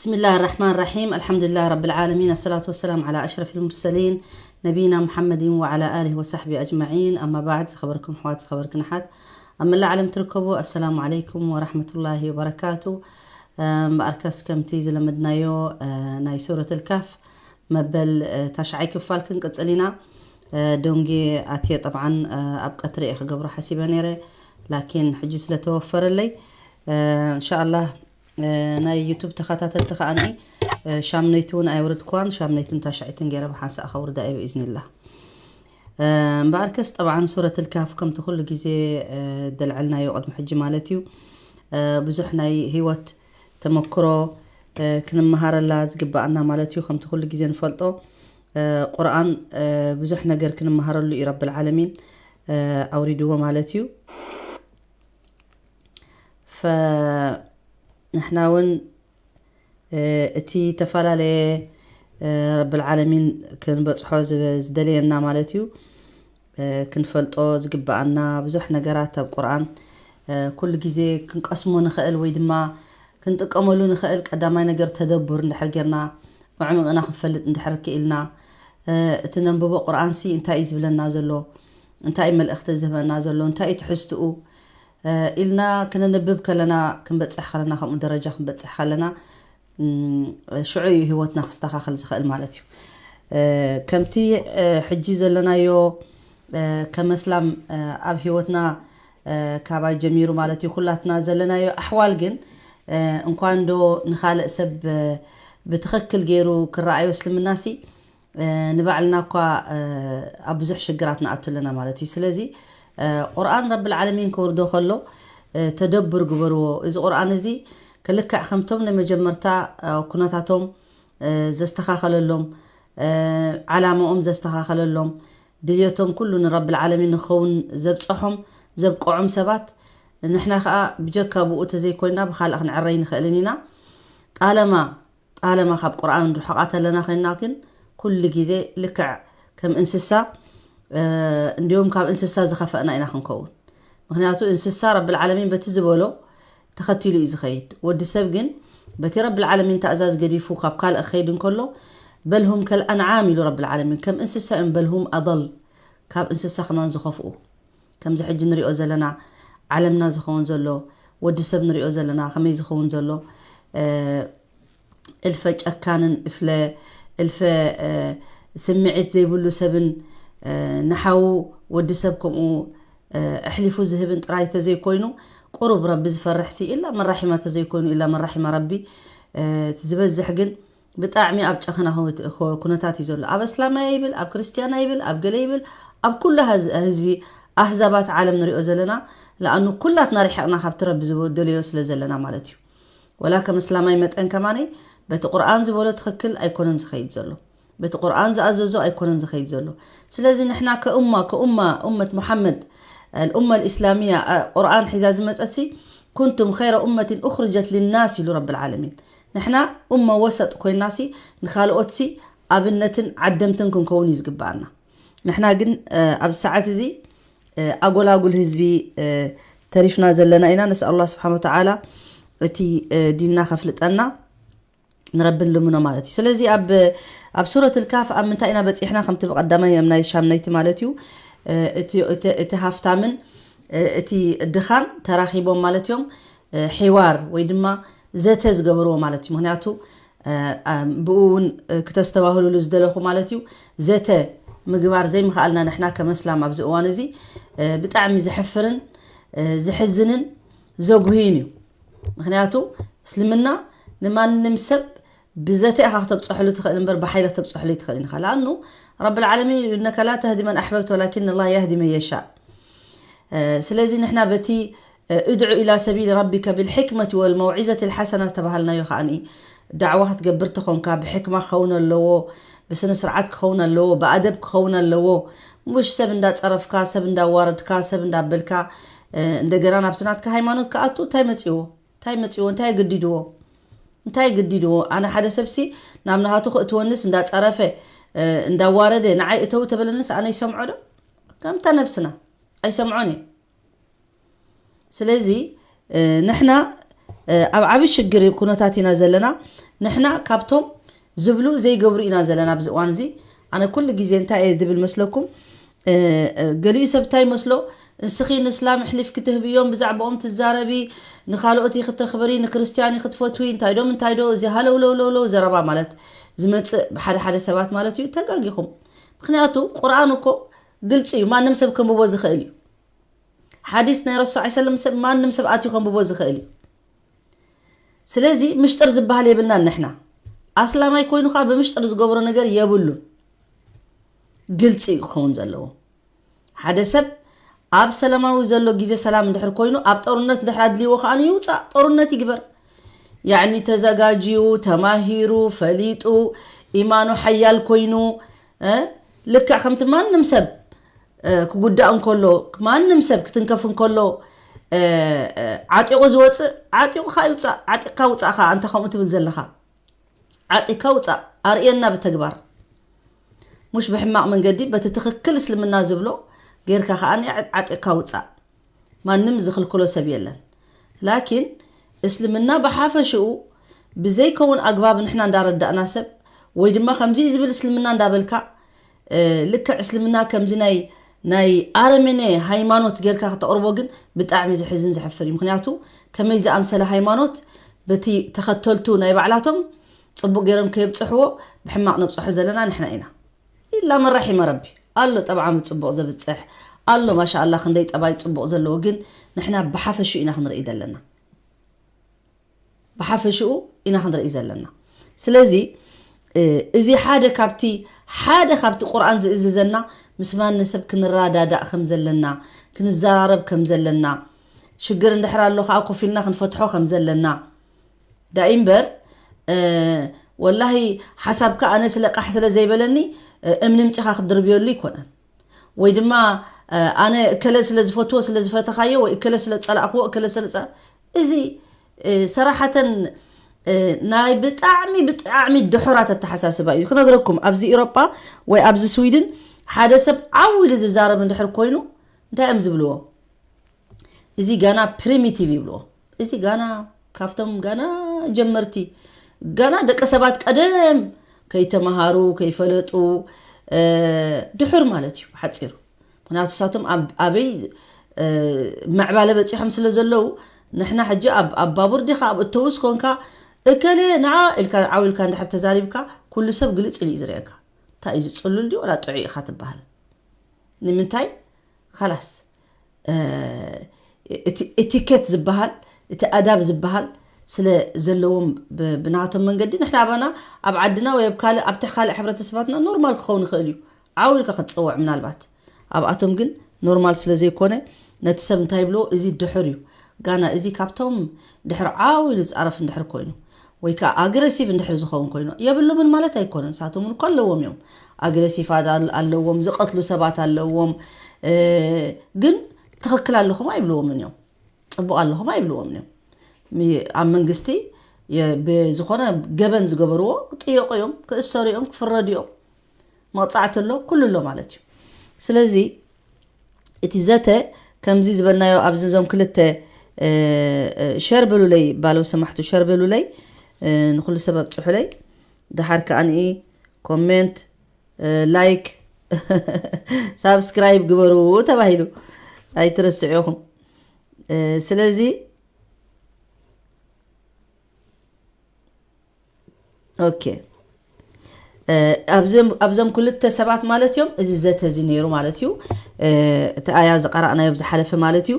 بسم الله الرحمن الرحيم. الحمد لله رب العالمين. الصلاة والسلام على أشرف المرسلين نبينا محمد وعلى آله وصحبه أجمعين. أما بعد، ዝኸበርኩም ኣሕዋት፣ ዝኸበርክን ኣሓት፣ ኣብ መላእ ዓለም ትርከቡ፣ ኣሰላሙ ዓለይኩም ወራሕመቱላሂ ወበረካቱ። እምበኣርከስ ከምቲ ዝለመድናዮ፣ እ፣ ናይ ሱረት ኣልካፍ መበል፣ እ፣ ታሽዓይ ክፋል ክንቅጽል ኢና። እ፣ ደንጊ ኣትየ ጠብዓን፣ እ፣ ኣብ ቀትሪ እየ ክገብሮ ሓሲበ ነይረ፣ ላኪን ሕጂ ስለተወፈረለይ፣ እ፣ እንሻኣላህ፣ እ፣ ናይ ዩቱብ ተኸታተልቲ ከኣኒ፣ እ፣ ሻምነይቲ እውን ኣይወረድክዋን፣ ሻምነይትን ታሽዐይትን ገይረ ብሓንሳእ ከውርዳ እየ ብኢዝኒላህ። እ፣ እምበኣርከስ ጠብዓን ሱረት ኣልካፍ ከምቲ ኩሉ ግዜ፣ እ፣ ደልዐልናዮ ቅድሚ ሕጂ ማለት እዩ። እ፣ ብዙሕ ናይ ህይወት ተመክሮ፣ እ፣ ክንመሃረላ ዝግበኣና ማለት እዩ። ከምቲ ኩሉ ግዜ ንፈልጦ፣ እ፣ ቁርኣን፣ እ፣ ብዙሕ ነገር ክንመሃረሉ እዩ ረብል ዓለሚን፣ እ፣ ኣውሪድዎ ማለት እዩ። ፈ-፣ ንሕና እውን፣ እ፣ እቲ ተፈላለየ፣ እ፣ ረብል ዓለሚን ክንበጽሖ ዝበ-፣ ዝደለየና ማለት እዩ። እ፣ ክንፈልጦ ዝግበኣና ብዙሕ ነገራት ኣብ ቁርኣን፣ እ፣ ኩሉ ግዜ ክንቀስሞ ንኽእል ወይ ድማ ክንጥቀመሉ ንኽእል ቀዳማይ ነገር ተደቡር እንድሕር ጌርና፣ ኣዕሚቕና ክንፈልጥ እንድሕር ክኢልና፣ እ፣ እቲ ነንብቦ ቁርኣንሲ እንታይ እዩ ዝብለና ዘሎ? እንታይ እዩ መልእኽቲ ዝህበና ዘሎ? እንታይ እዩ ትሕዝትኡ? እ፣ ኢልና ክነንብብ ከለና፣ ክንበጽሕ ከለና፣ ከምኡ ደረጃ ክንበጽሕ ከለና፣ እም፣ ሽዑ እዩ ህይወትና ክስተኻኸል ዝኽእል ማለት እዩ። እ፣ ከምቲ፣ እ፣ ሕጂ ዘለናዮ፣ እ፣ ከመስላም፣ እ፣ ኣብ ህይወትና፣ እ፣ ካባይ ጀሚሩ ማለት እዩ፣ ኩላትና ዘለናዮ ኣሕዋል ግን፣ እ፣ እንኳን ዶ ንኻልእ ሰብ፣ እ፣ ብትኽክል ገይሩ ክረኣዮ እስልምናሲ፣ እ፣ ንባዕልና እኳ፣ እ፣ ኣብ ብዙሕ ሽግራት ንኣቱ ኣለና ማለት እዩ። ስለዚ፣ እ፣ ቁርኣን ረብል ዓለሚን ክወርዶ ከሎ፣ እ፣ ተደቡር ግበርዎ። እዚ ቁርኣን እዚ ክልክዕ ከምቶም ናይ መጀመርታ፣ እ፣ ኩነታቶም፣ እ፣ ዘስተኻኸለሎም፣ እ፣ ዓላማኦም ዘስተኻኸለሎም፣ ድልየቶም ኩሉ ንረብል ዓለሚን ንክኸውን ዘብጽሖም፣ ዘብቅዖም ሰባት፣ ንሕና ኸኣ ብጀካ ብኡ ተዘይኮይና ብኻልእ ክንዕረይ ንኽእልን ኢና። ጣለማ ጣለማ ካብ ቁርኣን ርሑቓት ኣለና ኮይንና ግን፣ ኩሉ ግዜ ልክዕ ከም እንስሳ፣ እ፣ እንዲሁም ካብ እንስሳ ዝኸፈእና ኢና ክንከውን። ምኽንያቱ እንስሳ ረብል ዓለሚን በቲ ዝበሎ ተኸቲሉ እዩ ዝኸይድ። ወዲ ሰብ ግን በቲ ረብል ዓለሚን ትእዛዝ ገዲፉ ካብ ካልእ ክኸይድ እንከሎ፣ በል ሁም ከልኣንዓም ኢሉ ረብል ዓለሚን፣ ከም እንስሳ እዮም፣ በል ሁም ኣضል፣ ካብ እንስሳ ከማን ዝኸፍኡ። ከምዚ ሕጂ ንሪኦ ዘለና ዓለምና ዝኸውን ዘሎ፣ ወዲ ሰብ ንሪኦ ዘለና ከመይ ዝኸውን ዘሎ፣ እ፣ እልፈ ጨካንን እፍለ-፣ እልፈ፣ እ፣ ስምዒት ዘይብሉ ሰብን፣ እ፣ ንሓዉ ወዲ ሰብ ከምኡ፣ እ፣ ኣሕሊፉ ዝህብን ጥራይ ተዘይኮይኑ፣ ቁሩብ ረቢ ዝፈርሕሲ ኢላ መን ራሒማ ተዘይኮይኑ ኢላ መን ራሒማ ረቢ፣ እ፣ እቲ ዝበዝሕ ግን ብጣዕሚ ኣብ ጨኸና ኩ-፣ ኩ-፣ ኩነታት እዩ ዘሎ። ኣብ ኣስላማይ ይብል፣ ኣብ ክርስትያና ይብል፣ ኣብ ገለ ይብል፣ ኣብ ኩሉ ህዝ-፣ ህዝቢ ኣህዛባት ዓለም ንሪኦ ዘለና፣ ለኣኑ ኩላትና ርሒቕና ካብቲ ረቢ ዝደለዮ ስለ ዘለና ማለት እዩ። ወላ ከም እስላማይ መጠን ከማነይ በቲ ቁርኣን ዝበሎ ትኽክል ኣይኮነን ዝኸይድ ዘሎ። በቲ ቁርኣን ዝኣዘዞ ኣይኮነን ዝኸይድ ዘሎ። ስለዚ ንሕና ከኡማ፣ ከኡማ ኡመት ሙሓመድ፣ ኣልኡማ ኣልእስላሚያ፣ ኣ-፣ ቁርኣን ሒዛ ዝመጸትሲ፣ ኩንቱም ኸይረ ኡመትን ኡኽርጀት ሊናስ ኢሉ ረብል ዓለሚን። ንሕና ኡማ ወሰጥ ኮይናሲ ንኻልኦትሲ ኣብነትን ዓደምትን ክንከውን እዩ ዝግበኣና። ንሕና ግን፣ እ፣ ኣብዚ ሰዓት እዚ፣ እ፣ ኣጎላጉል ህዝቢ፣ እ፣ ተሪፍና ዘለና ኢና። ነስኣል ኣላህ ስብሓን ወተዓላ እቲ፣ እ፣ ዲንና ከፍልጠና ንረቢ ንልምኖ ማለት እዩ። ስለዚ ኣብ፣ ኣብ ሱረት ልካፍ ኣብ ምንታይ ኢና በጺሕና? ከምቲ ብቐዳማይ ኣብ ናይ ሻምናይቲ ማለት እዩ፣ እ፣ እቲ፣ እቲ፣ እቲ ሃፍታምን፣ እ፣ እቲ ድኻን ተራኺቦም ማለት እዮም፣ እ፣ ሒዋር ወይ ድማ ዘተ ዝገበርዎ ማለት እዩ። ምኽንያቱ፣ እ፣ ኣ-፣ ብኡ እውን፣ እ፣ ክተስተባህሉሉ ዝደለኹ ማለት እዩ፣ ዘተ ምግባር ዘይምኽኣልና ንሕና ከም ኣስላም ኣብዚ እዋን እዚ፣ እ፣ ብጣዕሚ ዘሕፍርን፣ እ፣ ዘሕዝንን ዘጉህይን እዩ። ምኽንያቱ እስልምና ንማንም ሰብ ብዘተ ኢኻ ክተብፀሐሉ ትኽእል እምበር ብሓይሊ ክተብፀሐሉ ኣይትኽእልን ኢኻ። ለኣኑ ረብል ዓለሚን ይብሉ፣ "እነከ ላ ተህዲ መን ኣሕበብተ ወላኪን ኣላህ የህዲ መን የሻእ." እ፣ ስለዚ ንሕና በቲ፣ እ፣ "እድዑ ኢላ ሰቢል ረቢከ ብልሕክመቲ ወልመውዒዘቲ ልሓሰና" ዝተባሃልናዮ ከዓኒ ዳዕዋ ክትገብር ተኾንካ ብሕክማ ክኸውን ኣለዎ፣ ብስነ ስርዓት ክኸውን ኣለዎ፣ ብኣደብ ክኸውን ኣለዎ። ሙሽ ሰብ እንዳጸረፍካ፣ ሰብ እንዳዋረድካ፣ ሰብ እንዳበልካ፣ እ፣ እንደገና ናብቲ ናትካ ሃይማኖት ክኣቱ እንታይ መጺዎ? እንታይ መጺዎ? እንታይ ኣገዲድዎ? እንታይ ኣገዲድዎ? ኣነ ሓደ ሰብሲ ናብ ናሃቱ ክእትወንስ እንዳጸረፈ፣ እ፣ እንዳዋረደ ንዓይ እተው ተበለንስ ኣነ ይሰምዖ ዶ? ከምታ ነብስና ኣይሰምዖን እየ። ስለዚ፣ እ፣ ንሕና ኣብ ዓብዪ ሽግር ኩነታት ኢና ዘለና። ንሕና ካብቶም ዝብሉ ዘይገብሩ ኢና ዘለና ኣብዚ እዋን እዚ። ኣነ ኩሉ ግዜ እንታይ እየ ዝብል መስለኩም? ገሊኡ ሰብ እንታይ ይመስሎ? እስኺ ንእስላም ኣሕሊፍኪ ትህብዮም፣ ብዛዕባኦም ትዛረቢ፣ ንኻልኦት ክትኽብሪ፣ ንክርስትያን ክትፈትዊ፣ እንታይ ዶም እንታይ ዶ እዚ ሃለውለውለውለው ዘረባ ማለት ዝመፅእ ብሓደ ሓደ ሰባት ማለት እዩ። ተጋጊኹም። ምክንያቱ ቁርኣን እኮ ግልፂ እዩ፣ ማንም ሰብ ከንብቦ ዝኽእል እዩ። ሓዲስ ናይ ረሱል ሰለም ሰብ ማንም ሰብ ኣትዩ ከንብቦ ዝኽእል እዩ። ስለዚ ምሽጥር ዝበሃል የብልናን ንሕና። ኣስላማይ ኮይኑ ከዓ ብምሽጥር ዝገብሮ ነገር የብሉን። ግልፂ እዩ ክኸውን ዘለዎ። ሓደ ሰብ ኣብ ሰላማዊ ዘሎ ግዜ ሰላም እንድሕር ኮይኑ ኣብ ጦርነት እንድሕር ኣድልይዎ ከዓ ይውፃእ፣ ጦርነት ይግበር። ያዕኒ ተዘጋጅዩ፣ ተማሂሩ፣ ፈሊጡ፣ ኢማኑ ሓያል ኮይኑ፣ እ፣ ልክዕ ከምቲ ማንም ሰብ እ፣ ክጉዳእ እንከሎ፣ ማንም ሰብ ክትንከፍ እንከሎ፣ እ፣ እ፣ ዓጢቑ ዝወፅእ፣ ዓጢቑ ከዓ ይውፃእ። ዓጢቕካ ውፃእ ከዓ፣ እንተ ከምኡ ትብል ዘለኻ። ዓጢቕካ ውፃእ፣ ኣርእየና ብተግባር። ሙሽ ብሕማቕ መንገዲ፣ በቲ ትኽክል እስልምና ዝብሎ ጌርካ ከዓ ዓ-፣ ዓጢቕካ ውፃእ። ማንም ዝኽልክሎ ሰብ የለን። ላኪን እስልምና ብሓፈሽኡ ብዘይከውን ኣግባብ ንሕና እንዳረዳእና ሰብ፣ ወይ ድማ ከምዚ እዩ ዝብል እስልምና እንዳበልካ፣ እ፣ ልክዕ እስልምና ከምዚ ናይ፣ ናይ ኣረሜኔ ሃይማኖት ጌርካ ከተቕርቦ ግን ብጣዕሚ ዘሕዝን ዘሕፍር እዩ። ምክንያቱ ከመይ ዝኣምሰለ ሃይማኖት በቲ ተኸተልቱ ናይ ባዕላቶም ጽቡቕ ገይሮም ከየብጽሕዎ ብሕማቕ ነብጽሖ ዘለና ንሕና ኢና። ኢላ መን ረሒመ ረቢ። ኣሎ ጠብዓም ጽቡቕ ዘብጽሕ፣ ኣሎ ማሻኣላ ክንደይ ጠባይ ጽቡቕ ዘለዎ፣ ግን ንሕና ብሓፈሽኡ ኢና ክንርኢ ዘለና። ብሓፈሽኡ ኢና ክንርኢ ዘለና። ስለዚ፣ እ፣ እዚ ሓደ ካብቲ፣ ሓደ ካብቲ ቁርኣን ዝእዝዘና ምስ ማንም ሰብ ክንረዳዳእ ከም ዘለና፣ ክንዘራረብ ከም ዘለና፣ ሽግር እንድሕር ኣሎ ከዓ ኮፍ ኢልና ክንፈትሖ ከም ዘለና። ዳኢ እምበር፣ እ፣ ወላሂ ሓሳብካ ኣነ ስለ ቃሕ ስለ ዘይበለኒ፣ እ፣ እምኒ ምፂኻ ክትድርብየሉ ይኮነን። ወይ ድማ፣ እ፣ ኣነ እከለ ስለ ዝፈትዎ ስለ ዝፈተኻዮ ወይ እከለ ስለ ዝፀላእክዎ እከለ ስለ ዝፀላ-፣ እዚ፣ እ፣ ሰራሓተን፣ እ፣ ናይ ብጣዕሚ ብጣዕሚ ድሑራት ኣተሓሳስባ እዩ። ክነግረኩም፣ ኣብዚ ኢሮጳ ወይ ኣብዚ ስዊድን ሓደ ሰብ ዓው ኢሉ ዝዛረብ እንድሕር ኮይኑ እንታይ እዮም ዝብልዎ? እዚ ጋና ፕሪሚቲቭ ይብልዎ። እዚ ጋና ካብቶም ጋና ጀመርቲ፣ ጋና ደቂ ሰባት ቀደም ከይተምሃሩ፣ ከይፈለጡ፣ እ፣ ድሑር ማለት እዩ ብሓፂሩ። ምክንያቱ ንሳቶም ኣብ-፣ ኣበይ፣ እ፣ ምዕባለ በፂሖም ስለ ዘለዉ፣ ንሕና ሕጂ ኣብ፣ ኣብ ባቡር ዲኻ፣ ኣብ እተውስ ኮንካ፣ እከለ ንዓ ኢልካ፣ ዓው ኢልካ እንድሕር ተዛሪብካ፣ ኩሉ ሰብ ግልፅ ኢሉ እዩ ዝርእየካ። እንታይ እዩ ዝፅሉል ድዩ? ወላ ጥዑይ ኢኻ ትበሃል። ንምንታይ? ኻላስ፣ እ፣ እቲ ኤቲኬት ዝበሃል፣ እቲ ኣዳብ ዝበሃል ስለ ዘለዎም ብ-፣ ብናቶም መንገዲ፣ ንሕና ኣባና ኣብ ዓድና ወይ ኣብ ካልእ፣ ኣብ ትሕ ካልእ ሕብረተሰባትና ኖርማል ክኸውን ይኽእል እዩ። ዓው ኢልካ ክትጸውዕ ምናልባት። ኣብኣቶም ግን ኖርማል ስለ ዘይኮነ፣ ነቲ ሰብ እንታይ ይብልዎ? እዚ ድሑር እዩ። ጋና እዚ ካብቶም ድሕር ዓው ኢሉ ዝጻረፍ እንድሕር ኮይኑ፣ ወይ ከኣ ኣግረሲቭ እንድሕር ዝኸውን ኮይኑ፣ የብሎምን ማለት ኣይኮነን። ንሳቶም እውን እኮ ኣለዎም እዮም። ኣግረሲቭ ኣዳ-፣ ኣለዎም፣ ዝቐትሉ ሰባት ኣለዎም። እ፣ ግን ትኽክል ኣለኹም ኣይብልዎምን እዮም። ጽቡቕ ኣለኹም ኣይብልዎምን እዮም። ሚ-፣ ኣብ መንግስቲ የ-፣ ብዝኾነ ገበን ዝገበርዎ ክጥየቑ እዮም፣ ክእሰሩ እዮም፣ ክፍረዱ እዮም። መቕጻዕቲ ኣሎ፣ ኩሉ ኣሎ ማለት እዩ። ስለዚ እቲ ዘተ ከምዚ ዝበልናዮ ኣብዚ እዞም ክልተ፣ እ፣ እ፣ ሸር በሉለይ ባለው ሰማሕቱ፣ ሸር በሉለይ፣ እ፣ ንኹሉ ሰብ ኣብጽሑለይ። ደሓር ከኣ ንኢ ኮሜንት፣ እ፣ ላይክ፣ ሳብስክራይብ ግበሩ ተባሂሉ። ኣይትረስዑ ኢኹም። እ፣ ስለዚ ኦኬ። እ፣ ኣብዞም፣ ኣብዞም ክልተ ሰባት ማለት እዮም፣ እዚ ዘተ እዚ ነይሩ ማለት እዩ። እ፣ እቲ ኣያ ዝቐራእናዮ ብዝሓለፈ ማለት እዩ።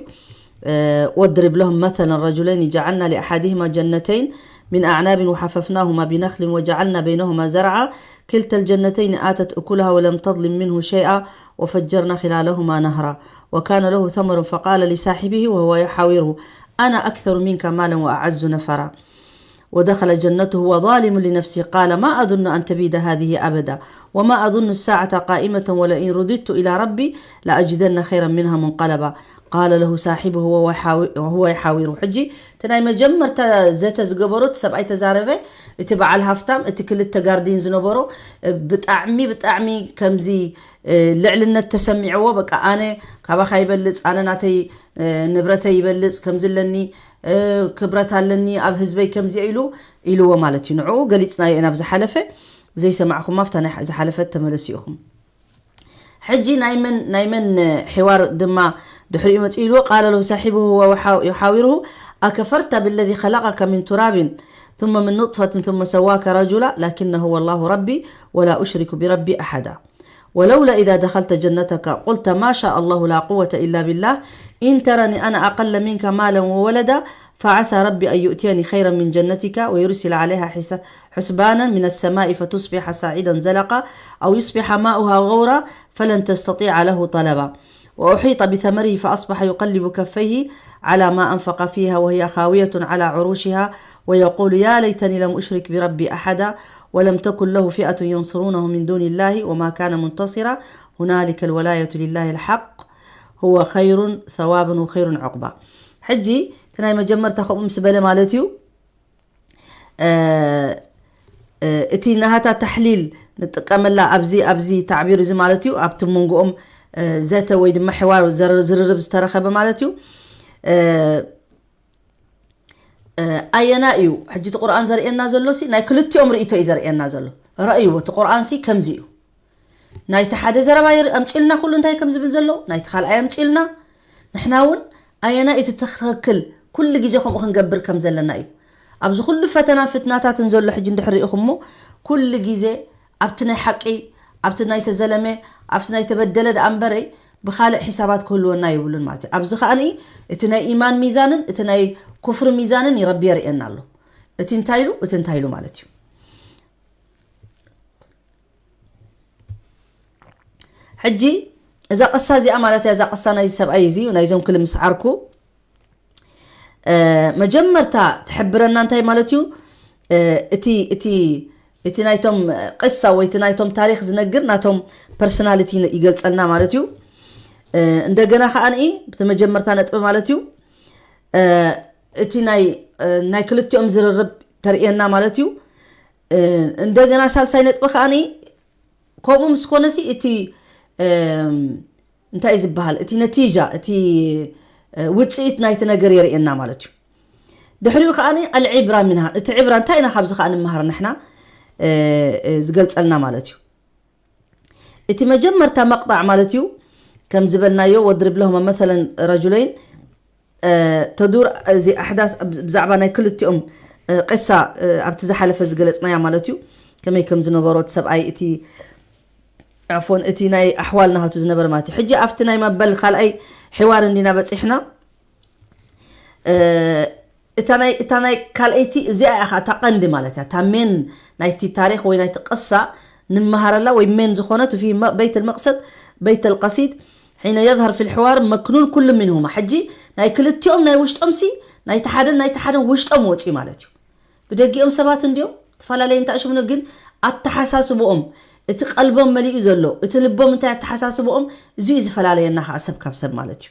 እ፣ واضرب لهم مثلا رجلين جعلنا لأحدهما جنتين من أعناب وحففناهما بنخل وجعلنا بينهما زرعا كلتا الجنتين آتت أكلها ولم تظلم منه شيئا وفجرنا خلالهما نهرا وكان له ثمر فقال لصاحبه وهو يحاوره أنا أكثر منك مالا وأعز نفرا ودخل جنته وهو ظالم لنفسه قال ما أظن أن تبيد هذه أبدا وما أظن الساعة قائمة ولئن رددت إلى ربي لأجدن خيرا منها منقلبا قال له صاحبه وهو يحاو-، وهو يحاوره ሕጂ እቲ ናይ መጀመርታ ዘተ ዝገበሮ እቲ ሰብኣይ ተዛረበ። እቲ በዓል ሃፍታም፣ እቲ ክልተ ጋርዲን ዝነበሮ፣ እ፣ ብጣዕሚ፣ ብጣዕሚ ከምዚ፣ እ፣ ልዕልነት ተሰሚዕዎ። በቃ ኣነ ካባኻ ይበልጽ፣ ኣነ ናተይ፣ እ፣ ንብረተይ ይበልጽ፣ ከምዚ ኣለኒ፣ ክብረት ኣለኒ ኣብ ህዝበይ ከምዚ ኢሉ ኢልዎ ማለት እዩ። ንዕኡ ገሊፅናዮ ኢና ብዝሓለፈ። ዘይሰማዕኹማ ኣብታ ናይ ዝሓለፈት ተመለሱ ኢኹም። ሕጂ ናይ መን ናይ መን ሕዋር ድማ ድሕሪኡ መፅኡ ኢልዎ። قال له صاحبه وهو يحاوره: أكفرت بالذي خلقك من تراب ثم من نطفة ثم سواك رجلا لكن هو الله ربي ولا أشرك بربي أحدا ولولا إذا دخلت جنتك قلت ما شاء الله لا قوة إلا بالله إن ترني أنا أقل منك مالا وولدا فعسى ربي أن يؤتيني خيرا من جنتك ويرسل عليها حسبانا من السماء فتصبح صعيدا زلقا أو يصبح ماؤها غورا فلن تستطيع له طلبا وأحيط بثمره فأصبح يقلب كفيه على ما أنفق فيها وهي خاوية على عروشها ويقول يا ليتني لم أشرك بربي أحدا ولم تكن له فئة ينصرونه من دون الله وما كان منتصرا هنالك الولاية لله الحق هو خير ثوابا وخير عقبا. ሕጂ እቲ ናይ መጀመርታ ከምኡ ምስ በለ ማለት እዩ። እቲ ናሃታ ተሕሊል ንጥቀመላ ኣብዚ ኣብዚ ታዕቢር እዚ ማለት እዩ። ኣብቲ መንጎኦም ዘተ ወይ ድማ ሕዋር ዝርርብ ዝተረኸበ ማለት እዩ። ኣየና እዩ ሕጂ እቲ ቁርኣን ዘርእየና ዘሎ ሲ ናይ ክልቲኦም ርእይቶ እዩ ዘርእየና ዘሎ። ረእይዎ እቲ ቁርኣን ሲ ከምዚ እዩ። ናይቲ ሓደ ዘረባ ኣምፅልና ኩሉ እንታይ ከም ዝብል ዘሎ ናይቲ ካልኣይ ኣምፅልና። ንሕና እውን ኣየና እቲ ትኽክል ኩሉ ግዜ ከምኡ ክንገብር ከም ዘለና እዩ። ኣብዚ ኩሉ ፈተናን ፍትናታትን ዘሎ ሕጂ እንድሕር ሪኢኹሞ ኩሉ ግዜ ኣብቲ ናይ ሓቂ ኣብቲ ናይ ተዘለመ ኣብቲ ናይ ተበደለ ደኣ እምበረይ ብኻልእ ሒሳባት ክህልወና የብሉን ማለት እዩ። ኣብዚ ከኣ እቲ ናይ ኢማን ሚዛንን እቲ ናይ ኩፍሪ ሚዛንን ይረቢ የርእየና ኣሎ። እቲ እንታይ ኢሉ እቲ እንታይ ኢሉ ማለት እዩ። ሕጂ እዛ ቅሳ እዚኣ ማለት እያ እዛ ቅሳ ናይ ሰብኣይ እዚ ናይዞም ክልምስ ዓርኩ መጀመርታ ትሕብረና እንታይ ማለት እዩ? እቲ እቲ እቲ ናይቶም ቅሳ ወይ እቲ ናይቶም ታሪክ ዝነግር ናቶም ፐርሶናሊቲ ይገልፀልና ማለት እዩ። እንደገና ከዓ እቲ መጀመርታ ነጥቢ ማለት እዩ እቲ ናይ ናይ ክልቲኦም ዝርርብ ተርእየና ማለት እዩ። እንደገና ሳልሳይ ነጥቢ ከዓ ከምኡ ምስ ኮነሲ እቲ እንታይ እዩ ዝበሃል እቲ ነቲጃ እቲ ውፅኢት ናይቲ ነገር የርእየና ማለት እዩ። ድሕሪኡ ከዓ ኣልዒብራ ምንሃ እቲ ዕብራ እንታይ ኢና ካብዚ ከዓ ንምሃር ንሕና ዝገልፀልና ማለት እዩ። እቲ መጀመርታ መቅጣዕ ማለት እዩ ከም ዝበልናዮ ወድርብ ለሁማ መሰለን ረጁለይን ተዱር እዚ ኣሕዳስ ብዛዕባ ናይ ክልቲኦም ቅሳ ኣብቲ ዝሓለፈ ዝገለፅናያ ማለት እዩ። ከመይ ከም ዝነበሮ እቲ ሰብኣይ እቲ ዓፎን እቲ ናይ ኣሕዋል ናሃቱ ዝነበረ ማለት እዩ። ሕጂ ኣብቲ ናይ መበል ካልኣይ ሕዋር እንዲና በፂሕና። እታ ናይ እታ ናይ ካልኣይቲ እዚኣ እያ እታ ቀንዲ ማለት እያ። እታ ሜን ናይቲ ታሪክ ወይ ናይቲ ቅሳ ንምሃረላ ወይ ሜን ዝኾነት في بيت المقصد بيت القصيد حين يظهر في الحوار مكنون كل منهما። ሕጂ ናይ ክልቲኦም ናይ ውሽጦም ሲ ናይቲ ሓደን ናይቲ ሓደን ውሽጦም ወፅዩ ማለት እዩ። ብደጊኦም ሰባት እንዲዮም ተፈላለየ እንታይ ሽምኖ ግን ኣተሓሳስብኦም እቲ ቀልቦም መሊኡ ዘሎ እቲ ልቦም እንታይ ኣተሓሳስብኦም እዚ እዩ ዝፈላለየና ከዓ ሰብ ካብ ሰብ ማለት እዩ።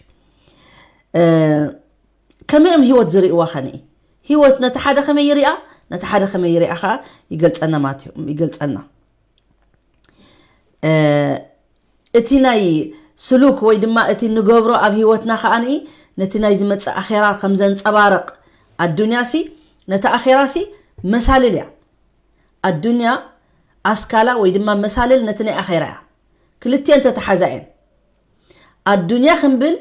ከመይ እዮም ህይወት ዝርእይዋ ከንኢ ህይወት ነቲ ሓደ ከመይ ይሪኣ ነቲ ሓደ ከመይ ይሪኣ ከዓ ይገልፀና ማለት እዩ ይገልፀልና። እቲ ናይ ስሉክ ወይ ድማ እቲ ንገብሮ ኣብ ህይወትና ከዓንኢ ነቲ ናይ ዝመፅእ ኣኼራ ከም ዘንፀባርቕ ኣዱንያ ሲ ነቲ ኣኼራ ሲ መሳልል እያ። ኣዱንያ ኣስካላ ወይ ድማ መሳልል ነቲ ናይ ኣኼራ እያ። ክልቲአን ተተሓዛ እየን። ኣዱንያ ክንብል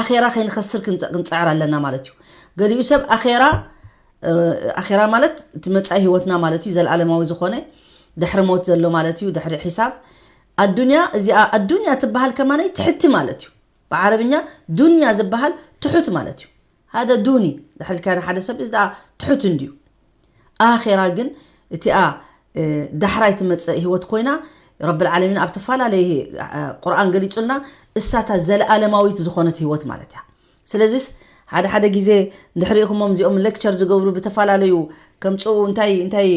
ኣኼራ ከይንኸስር ክንፀ- ክንፅዕር ኣለና ማለት እዩ። ገሊኡ ሰብ ኣኼራ ኣኼራ ማለት እቲ መጻኢ ህይወትና ማለት እዩ። ዘለኣለማዊ ዝኾነ ድሕሪ ሞት ዘሎ ማለት እዩ። ድሕሪ ሒሳብ ኣዱንያ እዚኣ ኣዱንያ ትበሃል ከማነይ ትሕቲ ማለት እዩ። ብዓረብኛ ዱንያ ዝበሃል ትሑት ማለት እዩ። ሃደ ዱኒ ድሕልካ ንሓደ ሰብ እዚ ደኣ ትሑት እንድዩ። ኣኼራ ግን እቲኣ ዳሕራይ ትመጽእ ህይወት ኮይና ረብል ዓለሚን ኣብ ተፈላለየ ቁርኣን ገሊጹልና እሳታ ዘለኣለማዊት ዝኾነት ህይወት ማለት እያ። ስለዚስ ሓደ ሓደ ግዜ እንድሕር ኢኹሞም እዚኦም ሌክቸር ዝገብሩ ብተፈላለዩ ከምፅኡ እንታይ እንታይ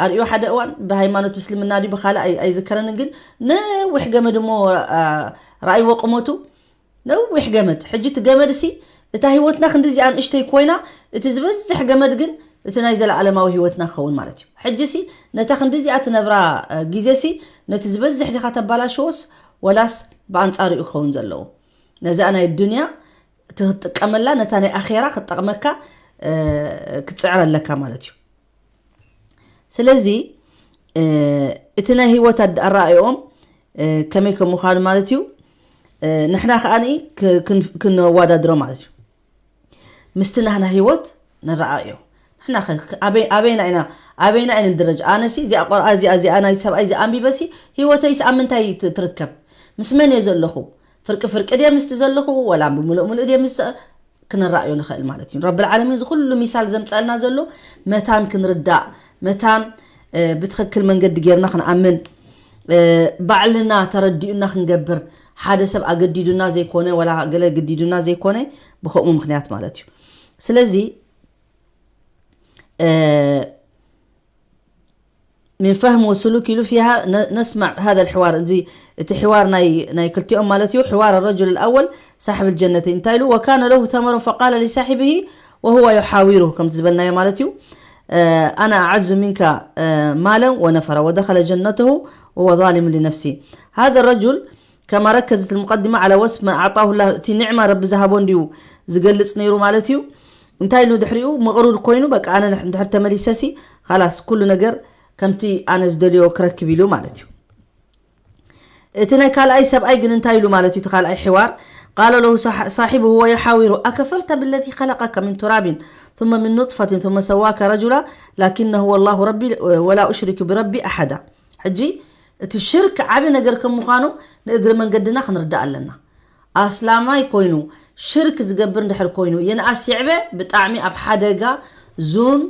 ኣርእዮ ሓደ እዋን ብሃይማኖት ምስልምና ድዩ ብካልእ ኣይ- ኣይዝከረንን ግን ነዊሕ ገመድ እሞ ረኣይዎ ቁመቱ ነዊሕ ገመድ ሕጂ እቲ ገመድ ሲ እታ ህይወትና ክንዲ እዚኣ ንእሽተይ ኮይና እቲ ዝበዝሕ ገመድ ግን እቲ ናይ ዘለኣለማዊ ህይወትና ክኸውን ማለት እዩ። ሕጂ ሲ ነታ ክንዲ እዚኣ ትነብራ ግዜ ሲ ነቲ ዝበዝሕ ዲኻ ተባላሸዎስ ወላስ ብኣንፃሩ እዩ ክኸውን ዘለዎ? ነዛ ናይ ዱንያ ትጥቀመላ ነታ ናይ ኣኼራ ክትጠቕመካ ክትፅዕር ኣለካ ማለት እዩ። ስለዚ እቲ ናይ ህይወት ኣረኣእኦም ከመይ ከም ምዃኑ ማለት እዩ ንሕና ከዓኒ ክነዋዳድሮ ማለት እዩ። ምስቲ ናህና ህይወት ንረኣዮ። ንሕና ኣበይና ኢና ኣበይና ኢና ንድረጅ? ኣነሲ እዚኣ ቆርኣ እዚኣ እዚኣ ናይ ሰብኣይ እዚኣ ኣንቢበሲ ህይወተይስ ኣብ ምንታይ ትርከብ? ምስ መን እየ ዘለኹ? ፍርቂ ፍርቂ ድየ ምስቲ ዘለኹ ወላ ብምሉእ ምሉእ ድየ ምስ ክንረኣዮ ንኽእል ማለት እዩ። ረብል ዓለሚን እዚ ኩሉ ሚሳል ዘምፀልና ዘሎ መታን ክንርዳእ መታን ብትኽክል መንገዲ ጌርና ክንኣምን ባዕልና ተረዲኡና ክንገብር ሓደ ሰብ ኣገዲዱና ዘይኮነ ወላ ገለ ግዲዱና ዘይኮነ ብከምኡ ምክንያት ማለት እዩ። ስለዚ من فهم وسلوك له فيها نسمع هذا الحوار. እዚ እቲ حوار ናይ ናይ ክልቲኦም ማለት እዩ. حوار الرجل الأول صاحب الجنتين እንታይ ኢሉ وكان له ثمر فقال لصاحبه وهو يحاوره ከምቲ ዝበልናዮ ማለት እዩ. أنا أعز منك مالا ونفرا ودخل جنته وهو ظالم لنفسه. هذا الرجل كما ركزت المقدمة على وصف من أعطاه الله እቲ ኒዕማ ረቢ ዝሃቦ እንዲዩ ዝገልጽ ነይሩ ማለት እዩ። እንታይ ኢሉ ድሕሪኡ መቕሩር ኮይኑ በቃ ኣነ እንድሕር ተመሊሰሲ خلاص ኩሉ ነገር ከምቲ ኣነ ዝደልዮ ክረክብ ኢሉ ማለት እዩ። እቲ ናይ ካልኣይ ሰብኣይ ግን እንታይ ኢሉ ማለት እዩ? እቲ ካልኣይ حوار قال له صاحبه وهو يحاوره أكفرت بالذي خلقك من تراب ثم من نطفة ثم سواك رجلا لكن هو الله ربي ولا أشرك بربي أحدا. ሕጂ እቲ ሽርክ ዓቢ ነገር ከም ምዃኑ ንእግሪ መንገድና ክንርዳእ ኣለና። ኣስላማይ ኮይኑ ሽርክ ዝገብር እንድሕር ኮይኑ የንኣስ ይዕበ ብጣዕሚ ኣብ ሓደጋ ዙን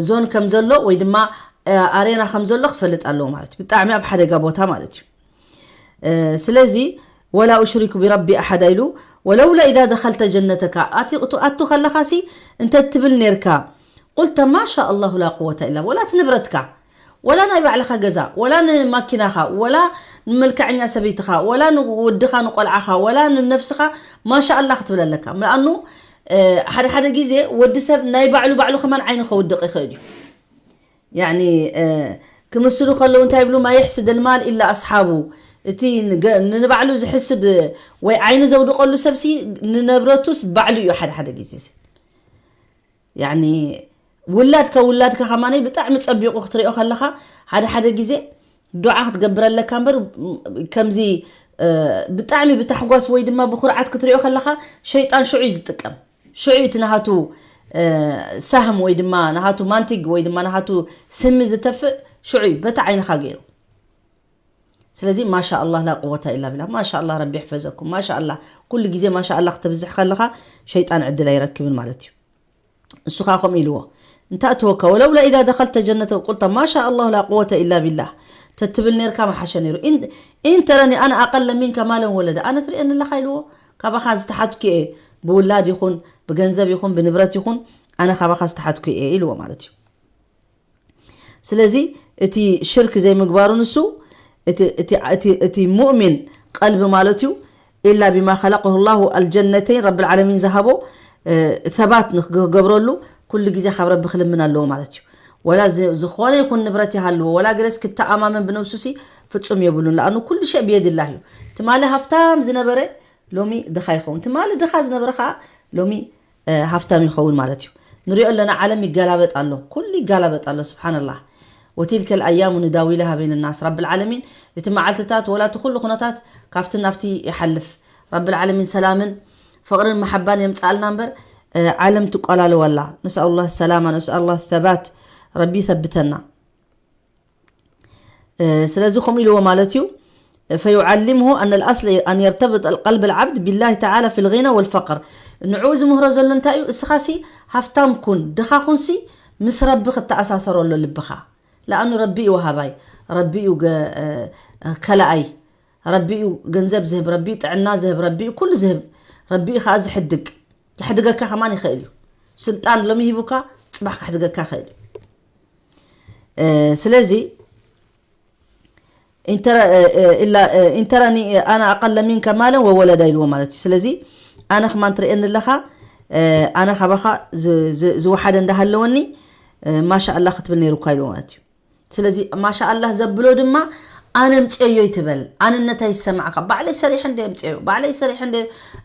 ዞን ከም ዘሎ ወይ ድማ ኣሬና ከም ዘሎ ክፈልጥ ኣለዎ ማለት እዩ። ብጣዕሚ ኣብ ሓደጋ ቦታ ማለት እዩ። ስለዚ ولا أشرك بربي أحدا ኢሉ ولولا إذا دخلت جنتك ኣቱ ከለኻ ሲ እንተ ትብል ነርካ قلت ما شاء الله لا قوة إلا ولا እቲ ንብረትካ ወላ ናይ ባዕልኻ ገዛ ወላ ንማኪናኻ ወላ ንመልክዐኛ ሰበይትኻ ወላ ንወድኻ ንቆልዓኻ ወላ ንነፍስኻ ማሻ ኣላ ክትብል ኣለካ። ምልኣኑ ሓደ ሓደ ግዜ ወዲ ሰብ ናይ ባዕሉ ባዕሉ ከማን ዓይኑ ከውድቕ ይኽእል እዩ። ያኒ ክምስሉ ከለዉ እንታይ ይብሉ? ما يحسد المال إلا أصحابه። እቲ ንባዕሉ ዝሕስድ ወይ ዓይኑ ዘውድቀሉ ሰብሲ ንነብረቱስ ባዕሉ እዩ ሓደ ሓደ ግዜ ያኒ ውላድካ ውላድካ ከማነይ ብጣዕሚ ጸቢቑ ክትሪኦ ከለኻ ሓደ ሓደ ግዜ ዱዓ ክትገብር ኣለካ እምበር ከምዚ ብጣዕሚ ብታሕጓስ ወይ ድማ ብኩርዓት ክትሪኦ ከለኻ ሸይጣን ሽዑ እዩ ዝጥቀም። ሽዑ እቲ ናሃቱ ሳህም ወይ ድማ ናሃቱ ማንቲግ ወይ ድማ ናሃቱ ስሚ ዝተፍእ ሽዑ እዩ በቲ ዓይንኻ ገይሩ። ስለዚ ማሻ ኣላህ ላ ቁወታ ኢላ ቢላ ማሻ ኣላህ ረቢ ይሕፈዘኩም ማሻ ኣላህ። ኩሉ ግዜ ማሻ ኣላህ ክተብዝሕ ከለኻ ሸይጣን ዕድል ኣይረክብን ማለት እዩ። እሱ ከዓ ከምኡ ኢልዎ እንተ ኣትወካ ولولا إذا دخلت جنتك قلت ما شاء الله لا قوة إلا بالله ተትብል ነርካ መሓሸ ነይሩ። إن ترني أنا أقل منك مالا وولدا ኣነ ትርእየኒ ኣለኻ ኢልዎ። ካባኻ ዝተሓትኩ እየ ብውላድ ይኹን ብገንዘብ ይኹን ብንብረት ይኹን ኣነ ካባኻ ዝተሓትኩ እየ ኢልዎ ማለት እዩ። ስለዚ እቲ ሽርክ ዘይምግባሩ ንሱ እቲ ሙእሚን ቀልቢ ማለት እዩ إلا بما خلقه الله الجنتين ረቢ العالمين ዝሃቦ ثبات ንክገብረሉ ኩሉ ግዜ ካብ ረቢ ክልምን ኣለዎ ማለት እዩ። ወላ ዝኾነ ይኹን ንብረት ይሃልዎ ወላ ገለስ ክተኣማመን ብነብሱ ሲ ፍጹም የብሉን። ለኣኑ ኩሉ ሸእ ብየድላህ እዩ። ትማሊ ሃፍታም ዝነበረ ሎሚ ድኻ ይኸውን። ትማሊ ድኻ ዝነበረ ከዓ ሎሚ ሃፍታም ይኸውን ማለት እዩ። ንሪኦ ኣለና ዓለም ይገላበጥ ኣሎ፣ ኩሉ ይገላበጥ ኣሎ። ስብሓንላህ وتلك الأيام نداولها بين الناس ረቢ العالمين እቲ መዓልትታት ወላ እቲ ኩሉ ኩነታት ካብቲ ናብቲ ይሓልፍ። ረቢ العالمين ሰላምን ፍቕርን መሓባን የምፅኣልና እምበር ዓለም ትቆላለወላ። نسأل الله السلامة نسأل الله الثبات ረቢ ይثبتና። ስለዚ ከምኡ ኢልዎ ማለት እዩ فيعلمه أن الأصل أن يرتبط القلب العبد بالله تعالى في الغنى والفقر ንዕኡ ዝምህሮ ዘሎ እንታይ እዩ እስኻሲ ሃፍታም ኩን ድኻ ኩንሲ ምስ ረቢ ክተኣሳሰሮ ኣሎ ልብኻ ለኣኑ ረቢ እዩ ወሃባይ ረቢ እዩ ከላኣይ ረቢ እዩ ገንዘብ ዝህብ ረቢ እዩ ጥዕና ዝህብ ረቢ እዩ ኩሉ ዝህብ ረቢ እዩ ከዓ ዝሕድግ ክሕድገካ ከማን ይኽእል እዩ። ስልጣን ሎሚ ሂቡካ ፅባሕ ክሕድገካ ይኽእል እዩ። ስለዚ إن ترني أنا أقل منك مالا وولدا ኢልዎ ማለት እዩ። ስለዚ ኣነ ከማን ትርእየኒ ኣለኻ ኣነ ካባኻ ዝወሓደ እንዳሃለወኒ ማሻ ኣላ ክትብል ነይሩካ ኢልዎ ማለት እዩ። ስለዚ ማሻ ኣላህ ዘብሎ ድማ ኣነ ምፅኦዮ ይትበል ኣነነት ኣይሰማዕካ ባዕለይ ሰሪሐ እንደ ምፅኦዮ ባዕለይ ሰሪሐ እንደ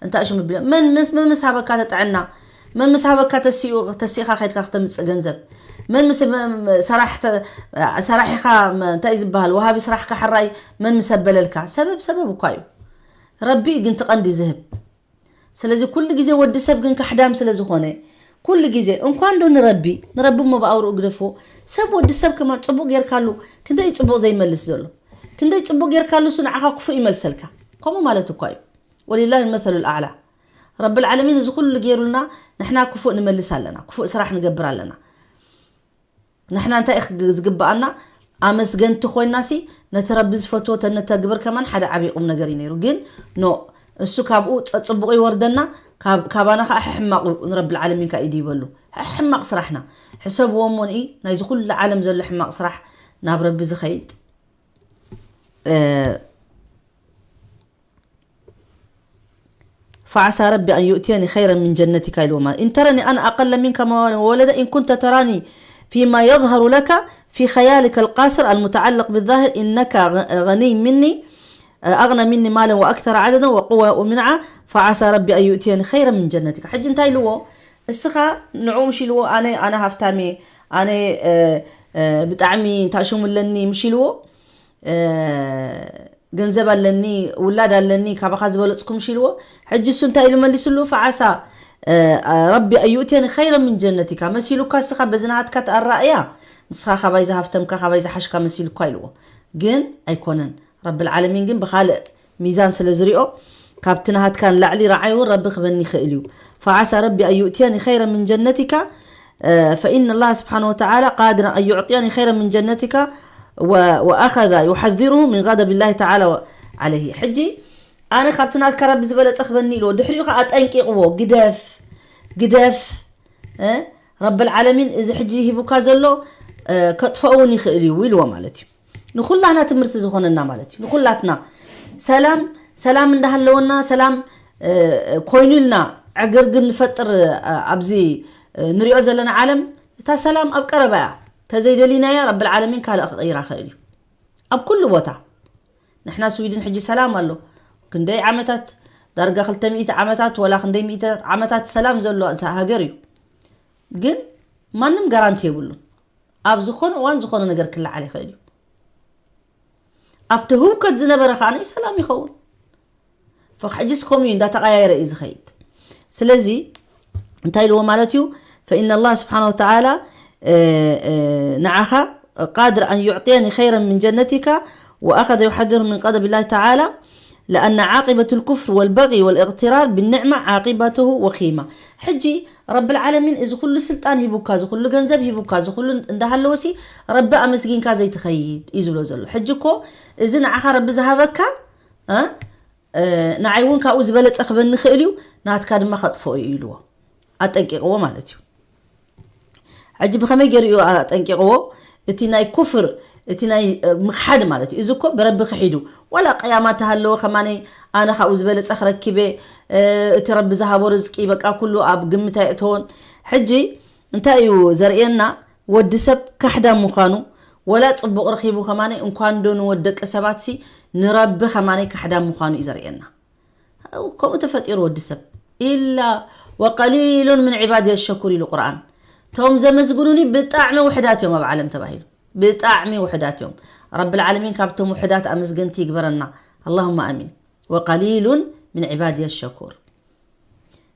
እንታይ ሽሙ ብለ መን ምስ መምስ ሃበካ ተጥዕና መን ምስ ሃበካ ተሲኡ ተሲእካ ከድካ ክተምፅእ ገንዘብ? መን ምስ ሰራሕ ሰራሒካ እንታይ ዝበሃል ወሃቢ ስራሕካ ሕራይ መን ምስ ኣበለልካ? ሰበብ ሰበብ እኳ እዩ። ረቢ ግን ትቐንዲ ዝህብ። ስለዚ ኩሉ ግዜ ወዲ ሰብ ግን ካሕዳም ስለ ዝኾነ ኩሉ ግዜ እንኳን ዶ ንረቢ ንረቢ እሞ ብኣውርኡ ግደፎ። ሰብ ወዲ ሰብ ከማን ፅቡቅ ጌርካሉ ክንደይ ፅቡቅ ዘይመልስ ዘሎ? ክንደይ ፅቡቅ ጌርካሉ እሱ ንዓኻ ክፉእ ይመልሰልካ። ከምኡ ማለት እኳ እዩ። ወሊላሂ መሰሉ ልኣዕላ። ረብል ዓለሚን እዚ ኩሉ ጌሩልና ንሕና ክፉእ ንመልስ ኣለና፣ ክፉእ ስራሕ ንገብር ኣለና። ንሕና እንታይ እዩ ዝግብኣና? ኣመስገንቲ ኮይናሲ ነቲ ረቢ ዝፈትዎ ተነተግብር ከማን ሓደ ዓብዪ ቁም ነገር እዩ ነይሩ። ግን ኖ፣ እሱ ካብኡ ጸጽቡቑ ይወርደና፣ ካብ- ካባና ከዓ ሕሕማቕ ንረብል ዓለሚን ከዓ ይድይበሉ። ሕሕማቕ ስራሕና ሕሰብዎ እሞ ንኢ ናይዚ ኩሉ ዓለም ዘሎ ሕማቕ ስራሕ ናብ ረቢ ዝኸይድ فعسى ربي أن يؤتيني خيرا من جنتك إلى ما إن ترني أنا أقل منك مالا وولدا إن كنت تراني فيما يظهر لك في خيالك القاصر المتعلق بالظاهر إنك غني مني أغنى مني مالا وأكثر عددا وقوة ومنعة فعسى ربي أن يؤتيني خيرا من جنتك حج انت لو السخا نعوم شلو أنا أنا هفتامي أنا بتعمي تاشوم لني مشلو ገንዘብ ኣለኒ ውላድ ኣለኒ ካባኻ ዝበለፅኩም ሽልዎ ሕጂ እሱ እንታይ ኢሉ መሊስሉ ፈዓሳ ረቢ ኣዩእቴኒ ኸይረ ምን ጀነቲካ መሲሉካ እስኻ በዚ ናትካ ተኣራእያ ንስኻ ካባይ ዝሃፍተምካ ካባይ ዝሓሽካ መሲሉካ ኢልዎ ግን ኣይኮነን ረብል ዓለሚን ግን ብኻልእ ሚዛን ስለ ዝሪኦ ካብቲ ናሃትካ ንላዕሊ ረዓይ እውን ረቢ ክበኒ ይኽእል እዩ ፈዓሳ ረቢ ኣዩእትየኒ ኸይረ ምን ጀነቲካ فإن الله سبحانه وتعالى قادر أن يعطيني خيرا من جنتك و- وأخذ يحذره من غضب الله تعالى عليه ሕጂ ኣነ ካብቲ ናትካ ረቢ ዝበለፀ ክበኒ ኢልዎ ድሕሪኡ ከዓ ኣጠንቂቕዎ ግደፍ ግደፍ እ? ረብል ዓለሚን እዚ ሕጂ ሂቡካ ዘሎ እ፣ ከጥፈኡ እውን ይኽእል እዩ ኢልዎ ማለት እዩ ንኩላና ትምህርቲ ዝኾነና ማለት እዩ ንኩላትና ሰላም ሰላም እንዳሃለወና ሰላም እ፣ ኮይኑ ኢልና ዕግርግር ንፈጥር እ፣ ኣብዚ እ፣ ንሪኦ ዘለና ዓለም እታ ሰላም ኣብ ቀረባ እያ ተዘይደሊናያ ረብል ዓለሚን ካልእ ክቕይራ ኽእል እዩ ኣብ ኩሉ ቦታ ንሕና ስዊድን ሕጂ ሰላም ኣሎ ክንደይ ዓመታት ዳርጋ ክልተ ሚእቲ ዓመታት ወላ ክንደይ ሚእትታት ዓመታት ሰላም ዘሎ እዛ ሃገር እዩ ግን ማንም ጋራንቲ የብሉን ኣብ ዝኾነ እዋን ዝኾነ ነገር ክለዓል ይኽእል እዩ ኣብቲ ህውከት ዝነበረ ከዓ ሰላም ይኸውን ፈክ ሕጅስ ከምኡ እዩ እንዳተቀያየረ እዩ ዝኸይድ ስለዚ እንታይ ኢልዎ ማለት እዩ فإن الله سبحانه وتعالى ንዓኻ قادر أن يعطيني خيرا من جنتك وأخذ يحذر من غضب الله تعالى لأن عاقبة الكفر والبغي والاغترار بالنعمة عاقبته وخيمة ሕጂ ረብል ዓለሚን እዚ ኩሉ ስልጣን ሂቡካ እዚ ኩሉ ገንዘብ ሂቡካ እዚ ኩሉ እንዳሃለወሲ ረቢ ኣመስጊንካ ዘይትኸይድ እዩ ዝብሎ ዘሎ ሕጂ እኮ እዚ ንዓኻ ረቢ ዝሃበካ ንዓይ እውን ካብኡ ዝበለፀ ክበኒ ይኽእል እዩ ናትካ ድማ ከጥፍኦ እዩ ኢልዎ ኣጠንቂቕዎ ማለት እዩ ሕጂ ብኸመይ ገይሩ እዩ ኣጠንቂቕዎ እቲ ናይ ኩፍር እቲ ናይ ምክሓድ ማለት እዩ እዚ እኮ ብረቢ ክሒዱ ዋላ ቅያማ ተሃለወ ከማነይ ኣነ ካብኡ ዝበለፀ ክረኪበ እቲ ረቢ ዝሃቦ ርዝቂ በቃ ኩሉ ኣብ ግምት ኣየእተዎን ሕጂ እንታይ እዩ ዘርእየና ወዲ ሰብ ካሕዳም ምዃኑ ወላ ጽቡቕ ረኺቡ ከማነይ እንኳን ዶ ንወደቂ ሰባት ሲ ንረቢ ከማነይ ካሕዳም ምዃኑ እዩ ዘርእየና ከምኡ ተፈጢሩ ወዲ ሰብ ኢላ ወቀሊሉን ምን ዕባድ የሸኩር ኢሉ ቁርኣን ቶም ዘመስግኑኒ ብጣዕሚ ውሕዳት እዮም ኣብ ዓለም ተባሂሉ ብጣዕሚ ውሕዳት እዮም ረቢ ልዓለሚን ካብቶም ውሕዳት ኣመስገንቲ ይግበረና ኣላሁማ ኣሚን ወቀሊሉን ምን ዕባድ የሸኩር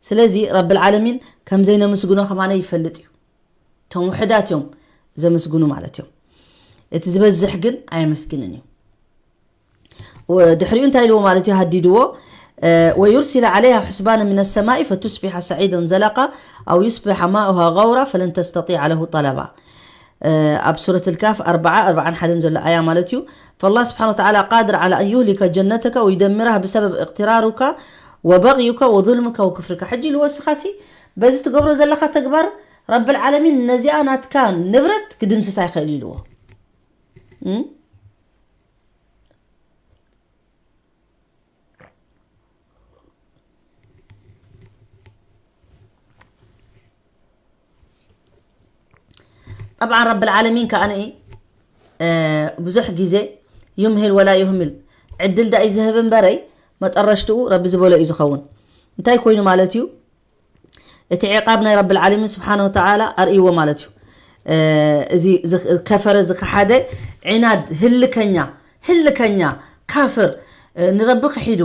ስለዚ ረቢ ልዓለሚን ከም ዘይነመስግኖ ከማነ ይፈልጥ እዩ እቶም ውሕዳት እዮም ዘመስግኑ ማለት እዮም እቲ ዝበዝሕ ግን ኣየመስግንን እዩ ድሕሪኡ እንታይ ኢልዎ ማለት እዩ ሃዲድዎ ويرسل عليها حسبانا من السماء فتصبح صعيدا زلقا أو يصبح ماؤها غورا فلن تستطيع له طلبا ኣብ ሱረት ልካፍ ኣርባዓ ኣርባዓን ሓደን ዘሎ ኣያ ማለት እዩ فالله سبحانه وتعالى قادر على أن يهلك جنتك ويدمرها بسبب اغترارك وبغيك وظلمك وكفرك ሕጂ ኢልዎ እስኻሲ በዚ ትገብሮ ዘለካ ተግባር ረብል ዓለሚን ነዚኣ ናትካ ንብረት ክድምስሳ ይኽእል ኢልዎ طبعا رب العالمين كأني ብዙሕ ግዜ يمهل ولا يهمل ዕድል ዳኣ እዩ ዝህብ እምበረይ መጠረሽትኡ ረቢ ዝበሎ እዩ ዝኸውን እንታይ ኮይኑ ማለት እዩ እቲ ዕቃብ ናይ ረብል ዓለሚን ስብሓነ ወተዓላ ኣርእይዎ ማለት እዩ። እዚ ከፈረ ዝኸሓደ ዒናድ ህልከኛ ህልከኛ ካፍር ንረቢ ክሒዱ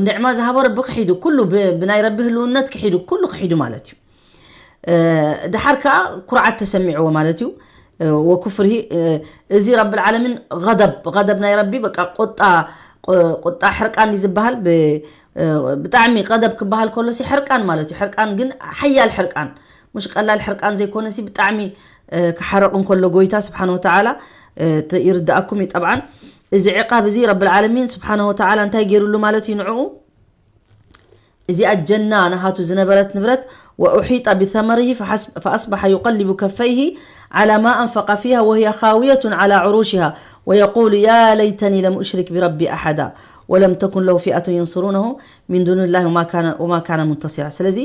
ንዕማ ዝሃቦ ረቢ ክሒዱ ኩሉ ብናይ ረቢ ህልውነት ክሒዱ ኩሉ ክሒዱ ማለት እዩ። ድሓር ከዓ ኩርዓት ተሰሚዕዎ ማለት እዩ። ወኩፍርሂ እዚ ረብል ዓለሚን غضب غضب ናይ ረቢ በቃ ቁጣ ቁጣ ሕርቃን እዩ ዝበሃል። ብጣዕሚ غضب ክበሃል ከሎ ሲ ሕርቃን ማለት እዩ። ሕርቃን ግን ሓያል ሕርቃን ሙሽ ቀላል ሕርቃን ዘይኮነ ሲ ብጣዕሚ ክሓረቕ እንከሎ ጎይታ ስብሓን ወተዓላ ይርዳእኩም እዩ። ጠብዓን እዚ ዕቃብ እዚ ረብል ዓለሚን ስብሓን ወተዓላ እንታይ ገይሩሉ ማለት እዩ ንዕኡ እዚኣ ጀና ናሃቱ ዝነበረት ንብረት وأحيط بثمره فأصبح يقلب كفيه على ما أنفق فيها وهي خاوية على عروشها ويقول يا ليتني لم أشرك بربي أحدا ولم تكن له فئة ينصرونه من دون الله وما كان وما كان منتصرا ስለዚ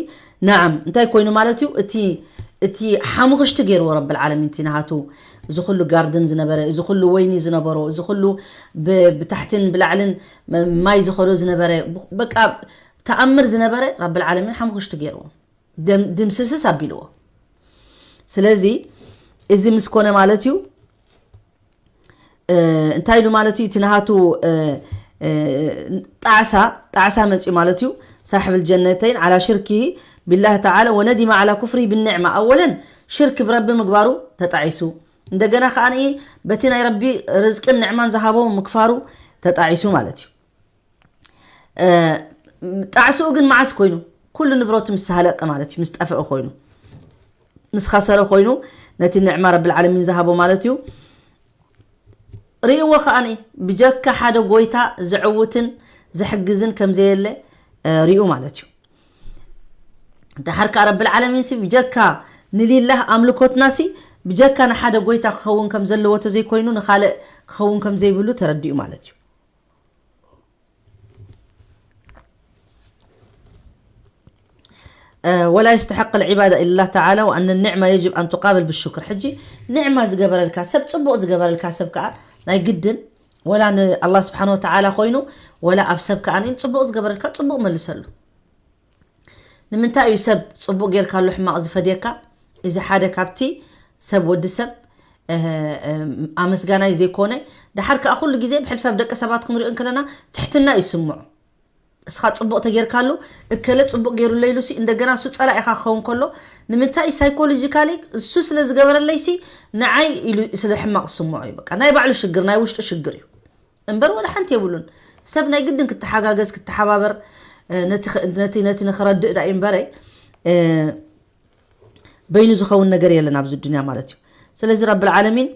نعم እንታይ ኮይኑ ማለት እዩ እቲ እቲ ሓሙኽሽቲ ገይርዎ ረብል ዓለሚን እቲ ናሃቱ እዚ ኩሉ ጋርድን ዝነበረ እዚ ኩሉ ወይኒ ዝነበሮ እዚ ኩሉ ብታሕትን ብላዕልን ማይ ዝኸዶ ዝነበረ በቃ ተኣምር ዝነበረ ረብል ዓለሚን ሓሙኽሽቲ ገይርዎ ድምስስስ ኣቢልዎ። ስለዚ እዚ ምስ ኮነ ማለት እዩ እንታይ ኢሉ ማለት እዩ እቲ ናሃቱ ጣዕሳ ጣዕሳ መፅኡ ማለት እዩ። صاحب الجنتين على شركه بالله تعالى وندم على كفره بالنعمة أولا ሽርክ ብረቢ ምግባሩ ተጣዒሱ እንደገና ከዓ በቲ ናይ ረቢ ርዝቅን ንዕማን ዝሃቦ ምክፋሩ ተጣዒሱ ማለት እዩ። ጣዕስኡ ግን መዓስ ኮይኑ ኩሉ ንብረቱ ምስ ሃለቀ ማለት እዩ ምስ ጠፍአ ኮይኑ ምስ ኸሰረ ኮይኑ ነቲ ንዕማ ረብል ዓለሚን ዝሃቦ ማለት እዩ። ርእዎ ከዓኒ ብጀካ ሓደ ጎይታ ዝዕውትን ዝሕግዝን ከም ዘየለ ርእዩ ማለት እዩ። ድሓር ከዓ ረብል ዓለሚን ሲ ብጀካ ንሊላህ ኣምልኮትና ሲ ብጀካ ንሓደ ጎይታ ክኸውን ከም ዘለዎ ተዘይኮይኑ ንኻልእ ክኸውን ከም ዘይብሉ ተረዲኡ ማለት እዩ። ولا يستحق العبادة إلا الله تعالى وأن النعمة يجب أن تقابل بالشكر ሕጂ ንዕማ ዝገበረልካ ሰብ ፅቡቕ ዝገበረልካ ሰብ ከዓ ናይ ግድን ወላ ንኣላ ስብሓን ወተዓላ ኮይኑ ወላ ኣብ ሰብ ከዓ ጽቡቕ ዝገበረልካ ጽቡቕ መልሰሉ። ንምንታይ እዩ ሰብ ጽቡቕ ጌርካሉ ሕማቕ ዝፈድየካ? እዚ ሓደ ካብቲ ሰብ ወዲ ሰብ ኣመስጋናይ ዘይኮነ ድሓር ከዓ ኩሉ ግዜ ብሕልፈ ኣብ ደቂ ሰባት ክንሪኦ እንከለና ትሕትና ይስምዖ። እስኻ ጽቡቕ ተጌርካሉ እከለ ጽቡቕ ገይሩለይ ኢሉሲ እንደገና እሱ ጸላኢኻ ክኸውን ከሎ ንምንታይ ሳይኮሎጂካሊ እሱ ስለ ዝገበረለይሲ ንዓይ ኢሉ ስለ ሕማቕ ዝስምዖ እዩ። በቃ ናይ ባዕሉ ሽግር ናይ ውሽጡ ሽግር እዩ። እምበር ወላ ሓንቲ የብሉን። ሰብ ናይ ግድን ክተሓጋገዝ ክተሓባበር ነቲ ነቲ ነቲ ንኽረድእ ዳ እምበረ በይኑ ዝኸውን ነገር የለን ኣብዚ ዱንያ ማለት እዩ። ስለዚ ረብል ዓለሚን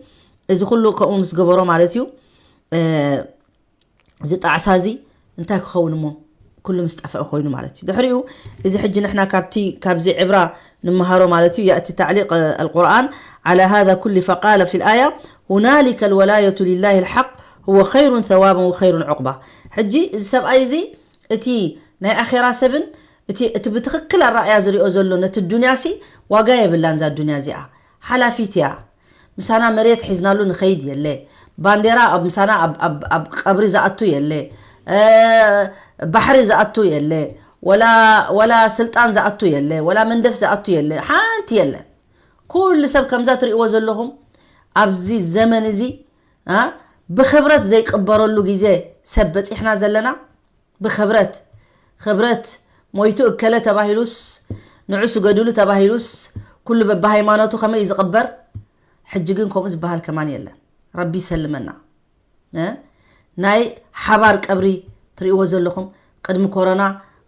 እዚ ኩሉ ከምኡ ምስ ገበሮ ማለት እዩ እዚ ጣዕሳ እዚ እንታይ ክኸውን እሞ ኩሉ ምስ ጠፍአ ኮይኑ ማለት እዩ። ድሕሪኡ እዚ ሕጂ ንሕና ካብቲ ካብዚ ዕብራ ንመሃሮ ማለት እዩ يأتي تعليق القرآن على هذا كل فقال في الآية هنالك الولاية لله الحق هو خير ثوابا وخير عقبا ሕጂ እዚ ሰብኣይ እዚ እቲ ናይ ኣኼራ ሰብን እቲ እቲ ብትኽክል ኣረኣያ ዝሪኦ ዘሎ ነቲ ዱንያ ሲ ዋጋ የብላን እዛ ዱንያ እዚኣ ሓላፊት እያ። ምሳና መሬት ሒዝናሉ ንኸይድ የለ። ባንዴራ ኣብ ምሳና ኣብ ኣብ ኣብ ቀብሪ ዝኣቱ የለ። ባሕሪ ዝኣቱ የለ። ወላ ወላ ስልጣን ዝኣቱ የለ። ወላ መንደፍ ዝኣቱ የለ። ሓንቲ የለ። ኩሉ ሰብ ከምዛ ትርእይዎ ዘለኹም ኣብዚ ዘመን እዚ ብኽብረት ዘይቅበረሉ ግዜ ሰብ በፂሕና ዘለና ብኽብረት ኽብረት ሞይቱ እከለ ተባሂሉስ ንዑ ስገዱሉ ተባሂሉስ ኩሉ በብሃይማኖቱ ከመይ እዩ ዝቕበር? ሕጂ ግን ከምኡ ዝበሃል ከማን የለን። ረቢ ይሰልመና። ናይ ሓባር ቀብሪ ትርእይዎ ዘለኹም ቅድሚ ኮሮና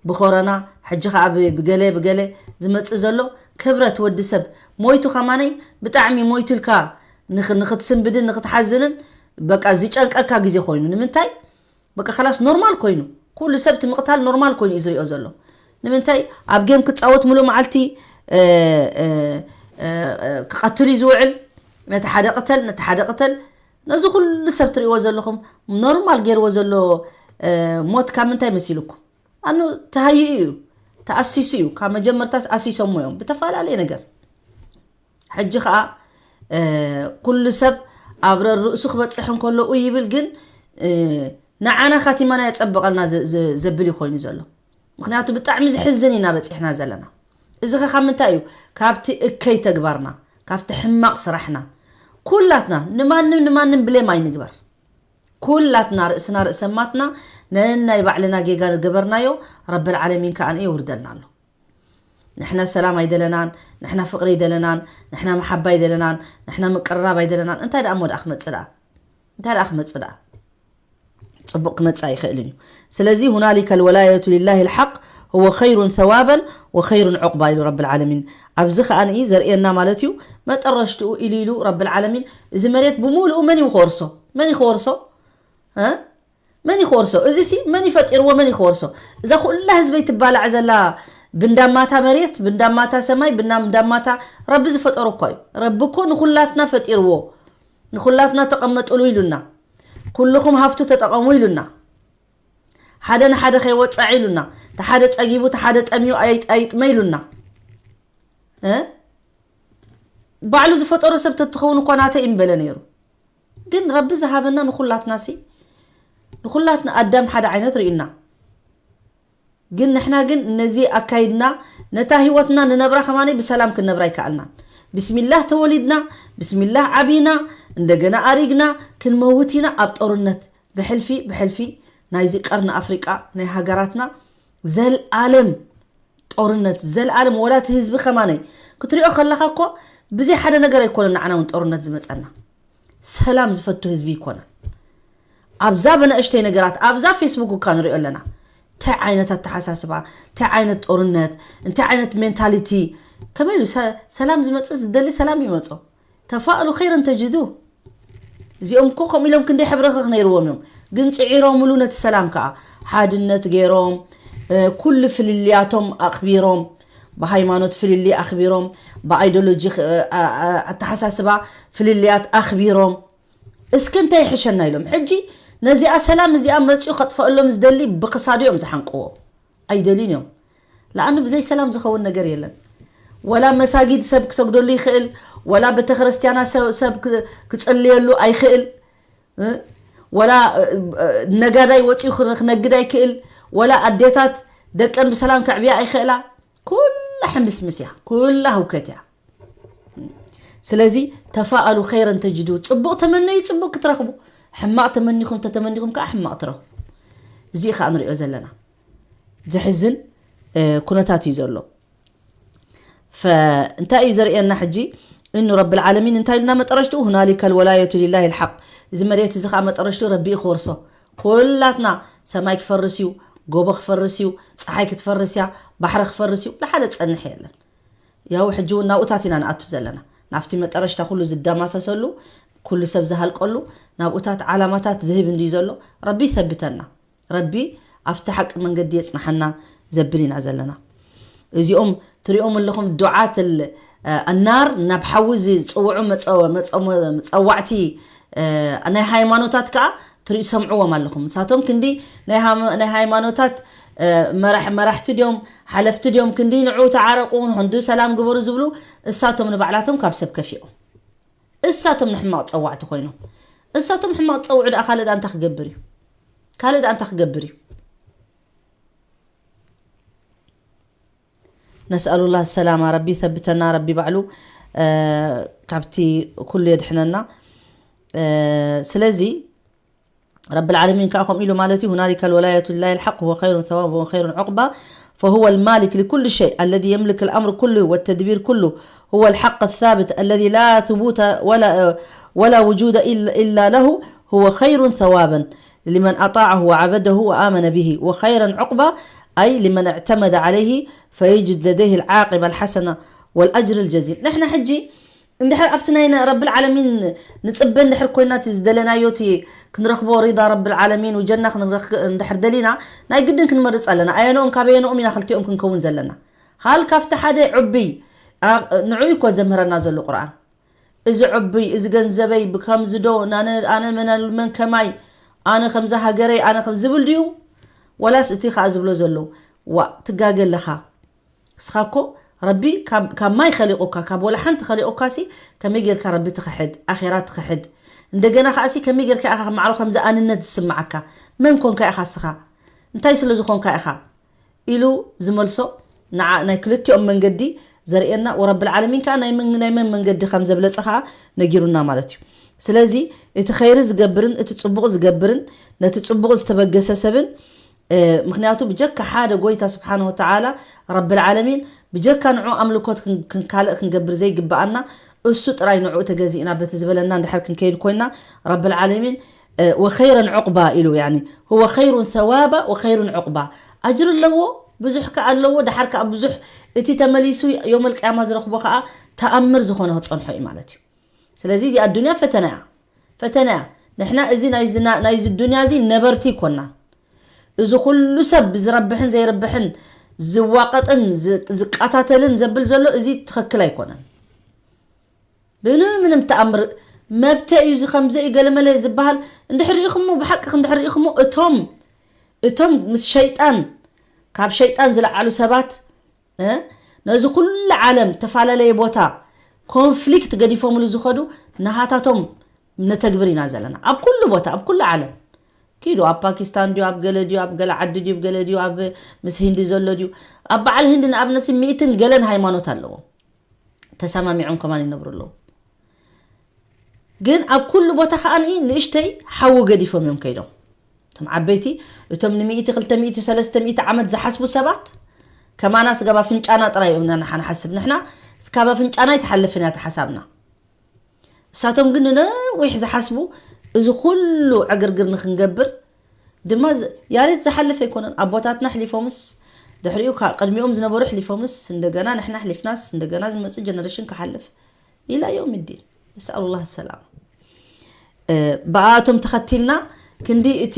ብኮሮና ሕጂ ከዓ ብገለ ብገለ ዝመፅእ ዘሎ ክብረት ወዲ ሰብ ሞይቱ ከማነይ ብጣዕሚ ሞይቱ ኢልካ ንኽትስንብድን ንኽትሓዝንን በቃ ዝጨንቀካ ግዜ ኮይኑ ንምንታይ በቃ ከላስ ኖርማል ኮይኑ ኩሉ ሰብ እቲ ምቕታል ኖርማል ኮይኑ እዩ ዝሪኦ ዘሎ። ንምንታይ ኣብ ጌም ክፃወት ሙሉእ መዓልቲ ክቐትል እዩ ዝውዕል። ነቲ ሓደ ቅተል ነቲ ሓደ ቅተል ነዚ ኩሉ ሰብ ትሪእዎ ዘለኹም ኖርማል ገይርዎ ዘሎ ሞት ካብ ምንታይ መሲልኩም? ኣኑ ተሃይኡ እዩ ተኣሲሱ እዩ ካብ መጀመርታስ ኣሲሶሞ እዮም ብተፈላለየ ነገር ሕጂ ከዓ ኩሉ ሰብ ኣብ ረርእሱ ክበፅሕ እንከሎ ኡ ይብል ግን ንዓና ካቲማና የፀብቐልና ዘብል እዩ ኮይኑ ዘሎ። ምክንያቱ ብጣዕሚ ዝሕዝን ኢና በፂሕና ዘለና። እዚ ኸ ካብ ምንታይ እዩ? ካብቲ እከይ ተግባርና፣ ካብቲ ሕማቕ ስራሕና። ኩላትና ንማንም ንማንም ብሌም ኣይንግበር። ኩላትና ርእስና ርእሰማትና ነናይ ባዕልና ጌጋ ዝገበርናዮ ረብል ዓለሚን ከኣ የውርደልና ኣሎ። ንሕና ሰላም ኣይደለናን፣ ንሕና ፍቕሪ ኣይደለናን፣ ንሕና መሓባ ኣይደለናን፣ ንሕና ምቅርራብ ኣይደለናን። እንታይ ደኣ እሞ ደኣ ክመጽእ ደኣ? እንታይ ደኣ ክመጽእ ደኣ? ጽቡቕ ክመጽእ ኣይኽእልን እዩ። ስለዚ ሁናሊከ ልወላየቱ ሊላሂ ልሓቅ ሁወ ኸይሩን ሰዋበን ወኸይሩን ዑቕባ ኢሉ ረብል ዓለሚን። ኣብዚ ከኣ ንኢ ዘርእየና ማለት እዩ። መጠረሽትኡ ኢሉ ኢሉ ረብል ዓለሚን እዚ መሬት ብምሉኡ መን እዩ ክወርሶ? መን እዩ ክወርሶ? እ? መን እዩ ክወርሶ? እዚ ሲ መን እዩ ፈጢርዎ? መን እዩ ክወርሶ? እዛ ኩላ ህዝበይ ትባላዕ ዘላ ብንዳማታ መሬት፣ ብንዳማታ ሰማይ፣ ብናም-፣ ብንዳማታ ረቢ ዝፈጠሮ እኳ እዩ። ረቢ እኮ ንኹላትና ፈጢርዎ። ንኹላትና ተቐመጥሉ ኢሉና። ኩልኹም ሃፍቱ ተጠቐሙ ኢሉና። ሓደ ንሓደ ከይወፀዐ ኢሉና። እቲ ሓደ ፀጊቡ፣ እቲ ሓደ ጠምዩ ኣይ-፣ ኣይጥመ ኢሉና። እ? ባዕሉ ዝፈጠሮ ሰብ ተትኸውን እኳ ናተይ እዩ ምበለ ነይሩ። ግን ረቢ ዝሃበና ንኹላትና ሲ፣ ንኹላትና ኣዳም ሓደ ዓይነት ርእዩና። ግን ንሕና ግን ነዚ ኣካይድና ነታ ህይወትና ንነብራ ከማኒ ብሰላም ክንነብራ ኣይከኣልናን። ብስሚላህ ተወሊድና፣ ብስሚላህ ዓቢና፣ እንደገና ኣሪግና ክንመውት ኢና ኣብ ጦርነት። ብሕልፊ፣ ብሕልፊ ናይዚ ቀርኒ ኣፍሪቃ ናይ ሃገራትና ዘልኣለም ጦርነት፣ ዘልኣለም ወላ እቲ ህዝቢ ከማነይ ክትሪኦ ከለኻ እኮ ብዘይ ሓደ ነገር ኣይኮነን ንዓና እውን ጦርነት ዝመጸና። ሰላም ዝፈቱ ህዝቢ ይኮነን። ኣብዛ በንእሽተይ ነገራት፣ ኣብዛ ፌስቡክ እኳ ንሪኦ ኣለና። እንታይ ዓይነት ኣተሓሳስባ፣ እንታይ ዓይነት ጦርነት፣ እንታይ ዓይነት ሜንታሊቲ፣ ከመይ ኢሉ ሰ-፣ ሰላም ዝመጽእ ዝደሊ ሰላም ይመጾ። ተፋእሉ ኸይረን ተጅዱ። እዚኦም እኮ ከምኡ ኢሎም ክንደይ ሕብረኽረኽ ነይርዎም እዮም። ግን ጽዒሮምሉ ነቲ ሰላም ከኣ ሓድነት ገይሮም፣ እ፣ ኩሉ ፍልልያቶም ኣኽቢሮም፣ ብሃይማኖት ፍልልይ ኣኽቢሮም፣ ብኣይዶሎጂ ኽ-፣ እ፣ ኣ-፣ ኣ-፣ ኣተሓሳስባ ፍልልያት ኣኽቢሮም፣ እስኪ እንታይ ይሕሸና ኢሎም። ሕጂ ነዚኣ ሰላም እዚኣ መጺኡ ከጥፈአሎም ዝደሊ ብክሳዱ እዮም ዝሓንቅዎ። ኣይደልዩን እዮም። ለኣኑ ብዘይ ሰላም ዝኸውን ነገር የለን። ወላ መሳጊድ ሰብ ክሰግደሉ ይኽእል፣ ወላ ቤተክርስትያና ሰብ፣ ሰብ ክ-፣ ክጽልየሉ ኣይኽእል፣ እ? ወላ፣ እ፣ እ፣ ነጋዳይ ወጺኡ ክነ-፣ ክነግድ ኣይክእል፣ ወላ ኣዴታት ደቀን ብሰላም ከዕብያ ኣይኽእላ። ኩላ ሕምስምስ እያ፣ ኩላ ህውከት እያ። ስለዚ ተፋኣሉ ኸይረን ተጅዱ፣ ጽቡቕ ተመነዩ ጽቡቕ ክትረኽቡ፣ ሕማቕ ተመኒኹም ተተመኒኹም ከዓ ሕማቕ ትረኽቡ። እዚ እዩ ከዓ ንሪኦ ዘለና። ዘሕዝን፣ እ፣ ኩነታት እዩ ዘሎ። ፈ-፣ እንታይ እዩ ዘርእየና ሕጂ? እኑ ረብል ዓለሚን እንታይ ኢሉና መጠረሽትኡ? ሁናሊከ ልወላየቱ ሊላሂ ልሓቅ። እዚ መሬት እዚ ከዓ መጠረሽትኡ ረቢ እዩ ክወርሶ። ኩላትና ሰማይ ክፈርስ እዩ፣ ጎቦ ክፈርስ እዩ፣ ፀሓይ ክትፈርስ እያ፣ ባሕሪ ክፈርስ እዩ፣ ለሓደ ዝፀንሕ የለን። ያው ሕጂ እውን ናብኡታት ኢና ንኣቱ ዘለና። ናብቲ መጠረሽታ ኩሉ ዝደማሰሰሉ፣ ኩሉ ሰብ ዝሃልቀሉ፣ ናብኡታት ዓላማታት ዝህብ እንድዩ ዘሎ። ረቢ ይሰብተና። ረቢ ኣብቲ ሓቂ መንገዲ የጽንሓና ዘብል ኢና ዘለና። እዚኦም ትሪኦም ኣለኹም ዱዓት ል-፣ ኣናር ናብ ሓዊ ዝጽውዑ መጸ-፣ መጸ-፣ መጸዋዕቲ፣ እ፣ ናይ ሃይማኖታት ከኣ ትሪኡ ሰምዕዎም ኣለኹም። ንሳቶም ክንዲ ናይ ሃም-፣ ናይ ሃይማኖታት፣ እ፣ መራሕ-፣ መራሕቲ ድዮም፣ ሓለፍቲ ድዮም፣ ክንዲ ንዑ ተዓረቁ፣ ንሕንዱ ሰላም ግበሩ ዝብሉ፣ እሳቶም ንባዕላቶም ካብ ሰብ ከፊኦም። እሳቶም ንሕማቕ ጸዋዕቲ ኮይኖም። እሳቶም ሕማቕ ጸውዑ ደኣ ካልእ ደኣ እንታይ ክገብር እዩ? ካልእ ደኣ እንታይ ክገብር እዩ? ነስኣሉላህ ሰላማ፣ ረቢ ይሰብተና፣ ረቢ ባዕሉ፣ እ፣ ካብቲ ኩሉ የድሕነና። እ፣ ስለዚ ረብል ዓለሚን ከኣ ከምኡ ኢሉ ማለት እዩ፣ ሁናሊከ ልወላየቱ ሊላሂ ልሓቅ ሁወ ኸይሩን ሰዋብ ወኸይሩን ዑቅባ ፈሁወ ልማሊክ ሊኩል ሸይ ኣለዚ የምልክ ልኣምር ኩሉ ወተድቢር ኩሉ ሁወ ልሓቅ ሳብት ኣለዚ ላ ሱቡተ ወላ፣ ወላ ውጁደ ኢላ፣ ኢላ ለሁ ሁወ ኸይሩን ሰዋበን ሊመን ኣጣዐሁ ወዓበደሁ ወኣመነ ብሂ ወኸይረን ዑቅባ ኣይ ሊመን እዕተመደ ዓለይሂ ፈየጅድ ለደይሂ ልዓቂባ ልሓሰና ወልኣጅር ልጀዚል። ንሕና ሕጂ እንድሕር ኣብቲ ናይ ነ-፣ ረብል ዓለሚን ንጽበ እንድሕር ኮይና፣ እቲ ዝደለናዮ፣ እቲ ክንረኽቦ ሪዳ ረብል ዓለሚን ወጀና ክንረኽ-፣ እንድሕር ደሊና፣ ናይ ግድን ክንመርጽ ኣለና። ኣየንኦም ካብ ኣየንኦም ኢና ክልቲኦም ክንከውን ዘለና? ሃል ካብቲ ሓደ ዕቡይ፣ ኣ-፣ ንዕኡ እኮ ዘምህረና ዘሎ ቁርኣን። እዚ ዕቡይ፣ እዚ ገንዘበይ ብከምዚ ዶ፣ ናነ-፣ ኣነ መን ኣሉ-፣ መን ከማይ፣ ኣነ ከምዛ ሃገረይ፣ ኣነ ከም ዝብል ድዩ? ወላስ እቲ ከኣ ዝብሎ ዘሎ? ዋእ፣ ትጋገ ኣለኻ። ንስኻ እኮ ረቢ ካብ፣ ካብ ማይ ኸሊቑካ፣ ካብ ወላ ሓንቲ ኸሊቑካሲ፣ ከመይ ጌርካ ረቢ ትኽሕድ፣ ኣኼራ ትኽሕድ? እንደገና ከኣሲ፣ ከመይ ጌርካ ኢኻ ማዕሮ ከምዚ ኣንነት ዝስምዓካ? መን ኮንካ ኢኻ እስኻ? እንታይ ስለ ዝኾንካ ኢኻ? ኢሉ ዝመልሶ ንዓ ናይ ክልቲኦም መንገዲ ዘርእየና፣ ወረብል ዓለሚን ከዓ ናይ መን ናይ መን መንገዲ ከም ዘብለጸ ከዓ ነጊሩና ማለት እዩ። ስለዚ እቲ ኸይሪ ዝገብርን እቲ ጽቡቕ ዝገብርን ነቲ ጽቡቕ ዝተበገሰ ሰብን ምክንያቱ ብጀካ ሓደ ጎይታ ስብሓን ወተዓላ ረብል ዓለሚን ብጀካ ንዑ ኣምልኮት ካልእ ክንገብር ዘይግብኣና እሱ ጥራይ ንዑ ተገዚእና በቲ ዝበለና እንድሕር ክንከይድ ኮይና ረብል ዓለሚን ወኸይረን ዑቅባ ኢሉ يعني هو خير ثوابا وخير عقبا ኣጅር ኣለዎ ብዙሕ ከኣ ኣለዎ ድሓር ከኣ ብዙሕ እቲ ተመሊሱ ዮም ኣልቅያማ ዝረኽቦ ከኣ ተኣምር ዝኾነ ክጸንሖ እዩ ማለት እዩ ስለዚ እዚኣ ኣዱንያ ፈተና እያ ፈተና እያ ንሕና እዚ ናይዚ ዱንያ እዚ ነበርቲ ይኮና እዚ ኩሉ ሰብ ዝረብሕን ዘይረብሕን ዝዋቀጥን ዝቃታተልን ዘብል ዘሎ እዚ ትኽክል ኣይኮነን ብምንም ተኣምር መብተ እዩ እዚ ከምዚ እዩ ገለመለ ዝበሃል እንድሕር ሪኢኹሞ ብሓቂ እንድሕር ሪኢኹሞ እቶም እቶም ምስ ሸይጣን ካብ ሸይጣን ዝለዓሉ ሰባት ነዚ ኩሉ ዓለም ተፈላለየ ቦታ ኮንፍሊክት ገዲፎምሉ ዝኸዱ ናሃታቶም ነተግብር ኢና ዘለና ኣብ ኩሉ ቦታ ኣብ ኩሉ ዓለም ኪዱ ኣብ ፓኪስታን ድዩ ኣብ ገለ ድዩ ኣብ ገለ ዓዲ ድዩ ገለ ድዩ ኣብ ምስ ሂንዲ ዘሎ ድዩ ኣብ በዓል ሂንዲ ንኣብነት ሚእትን ገለን ሃይማኖት ኣለዎም ተሰማሚዖም ከማን ይነብሩ ኣለዉ ግን ኣብ ኩሉ ቦታ ከዓ ንእሽተይ ሓዊ ገዲፎም እዮም ከይዶም እቶም ዓበይቲ እቶም ን ሚእቲ ክልተ ሚእቲ ሰለስተ ሚእቲ ዓመት ዝሓስቡ ሰባት ከማና ስጋብ ኣፍንጫና ጥራይ እዮም ንሓንሓስብ ንሕና ስካብ ኣፍንጫና ይትሓልፍን እያ ተሓሳብና እሳቶም ግን ንነዊሕ ዝሓስቡ እዚ ኩሉ ዕግርግር ንክንገብር ድማ ያሬት ዝሓልፍ ኣይኮነን ኣቦታትና ሕሊፎምስ ድሕሪኡ ቅድሚኦም ዝነበሩ ሕሊፎምስ እንደገና ንሕና ሕሊፍናስ እንደገና ዝመፅእ ጀነሬሽን ክሓልፍ ኢላ ዮም ዲን ነስኣሉላህ ሰላም ብኣቶም ተኸቲልና ክንዲ እቲ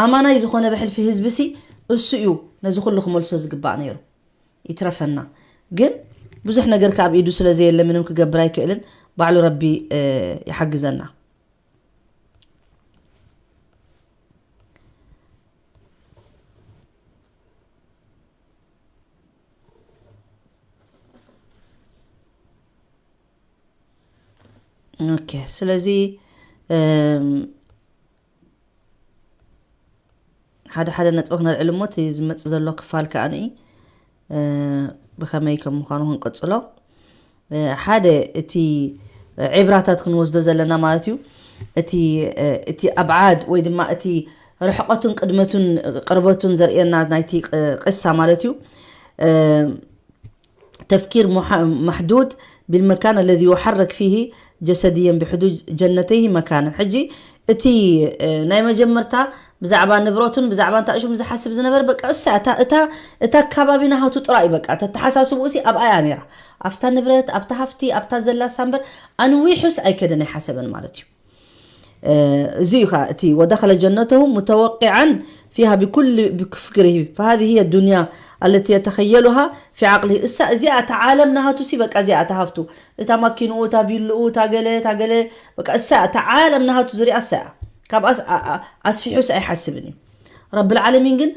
ኣማናይ ዝኾነ ብሕልፊ ህዝቢ ሲ እሱ እዩ ነዚ ኩሉ ክመልሶ ዝግባእ ነይሩ ይትረፈና ግን ብዙሕ ነገር ካብ ኢዱ ስለ ዘየለ ምንም ክገብር ኣይክእልን ባዕሉ ረቢ ይሓግዘና ኦኬ ስለዚ ሓደ ሓደ ነጥቢ ክነልዕል እሞ እቲ ዝመፅእ ዘሎ ክፋል ከዓ ንኢ ብኸመይ ከም ምዃኑ ክንቅፅሎ ሓደ እቲ ዒብራታት ክንወስዶ ዘለና ማለት እዩ እቲ እቲ ኣብዓድ ወይ ድማ እቲ ርሕቀቱን ቅድመቱን ቅርበቱን ዘርእየና ናይቲ ቅሳ ማለት እዩ تفكير محدود بالمكان الذي يحرك فيه جسديا بحدود جنتيه مكانا ሕጂ እቲ ናይ መጀመርታ ብዛዕባ ንብረቱን ብዛዕባ እንታይ ሽሙ ዝሓስብ ዝነበረ በቃ እሳ እታ እታ እታ ከባቢ ናሃቱ ጥራይ በቃ ተተሓሳስብኡ ሲ ኣብኣ እያ ነይራ ኣብታ ንብረት ኣብታ ሃፍቲ ኣብታ ዘላ ሳምበር ኣንዊሑስ ኣይከደን ኣይሓሰበን ማለት እዩ እዚ እዩ እቲ ودخل جنته متوقعا فيها بكل بفكره فهذه هي الدنيا التي يتخيلها في عقله እሳ እዚኣ እታ ዓለም ናሃቱ ሲ በቃ እዚኣ እታ ሃፍቱ እታ ማኪንኡ እታ ቪልኡ እታ ገለ እታ ገለ በቃ እሳ እታ ዓለም ናሃቱ ዝሪኣ እሳ እያ ካብ ኣስፊሑስ ኣይሓስብን እዩ ረብል ዓለሚን ግን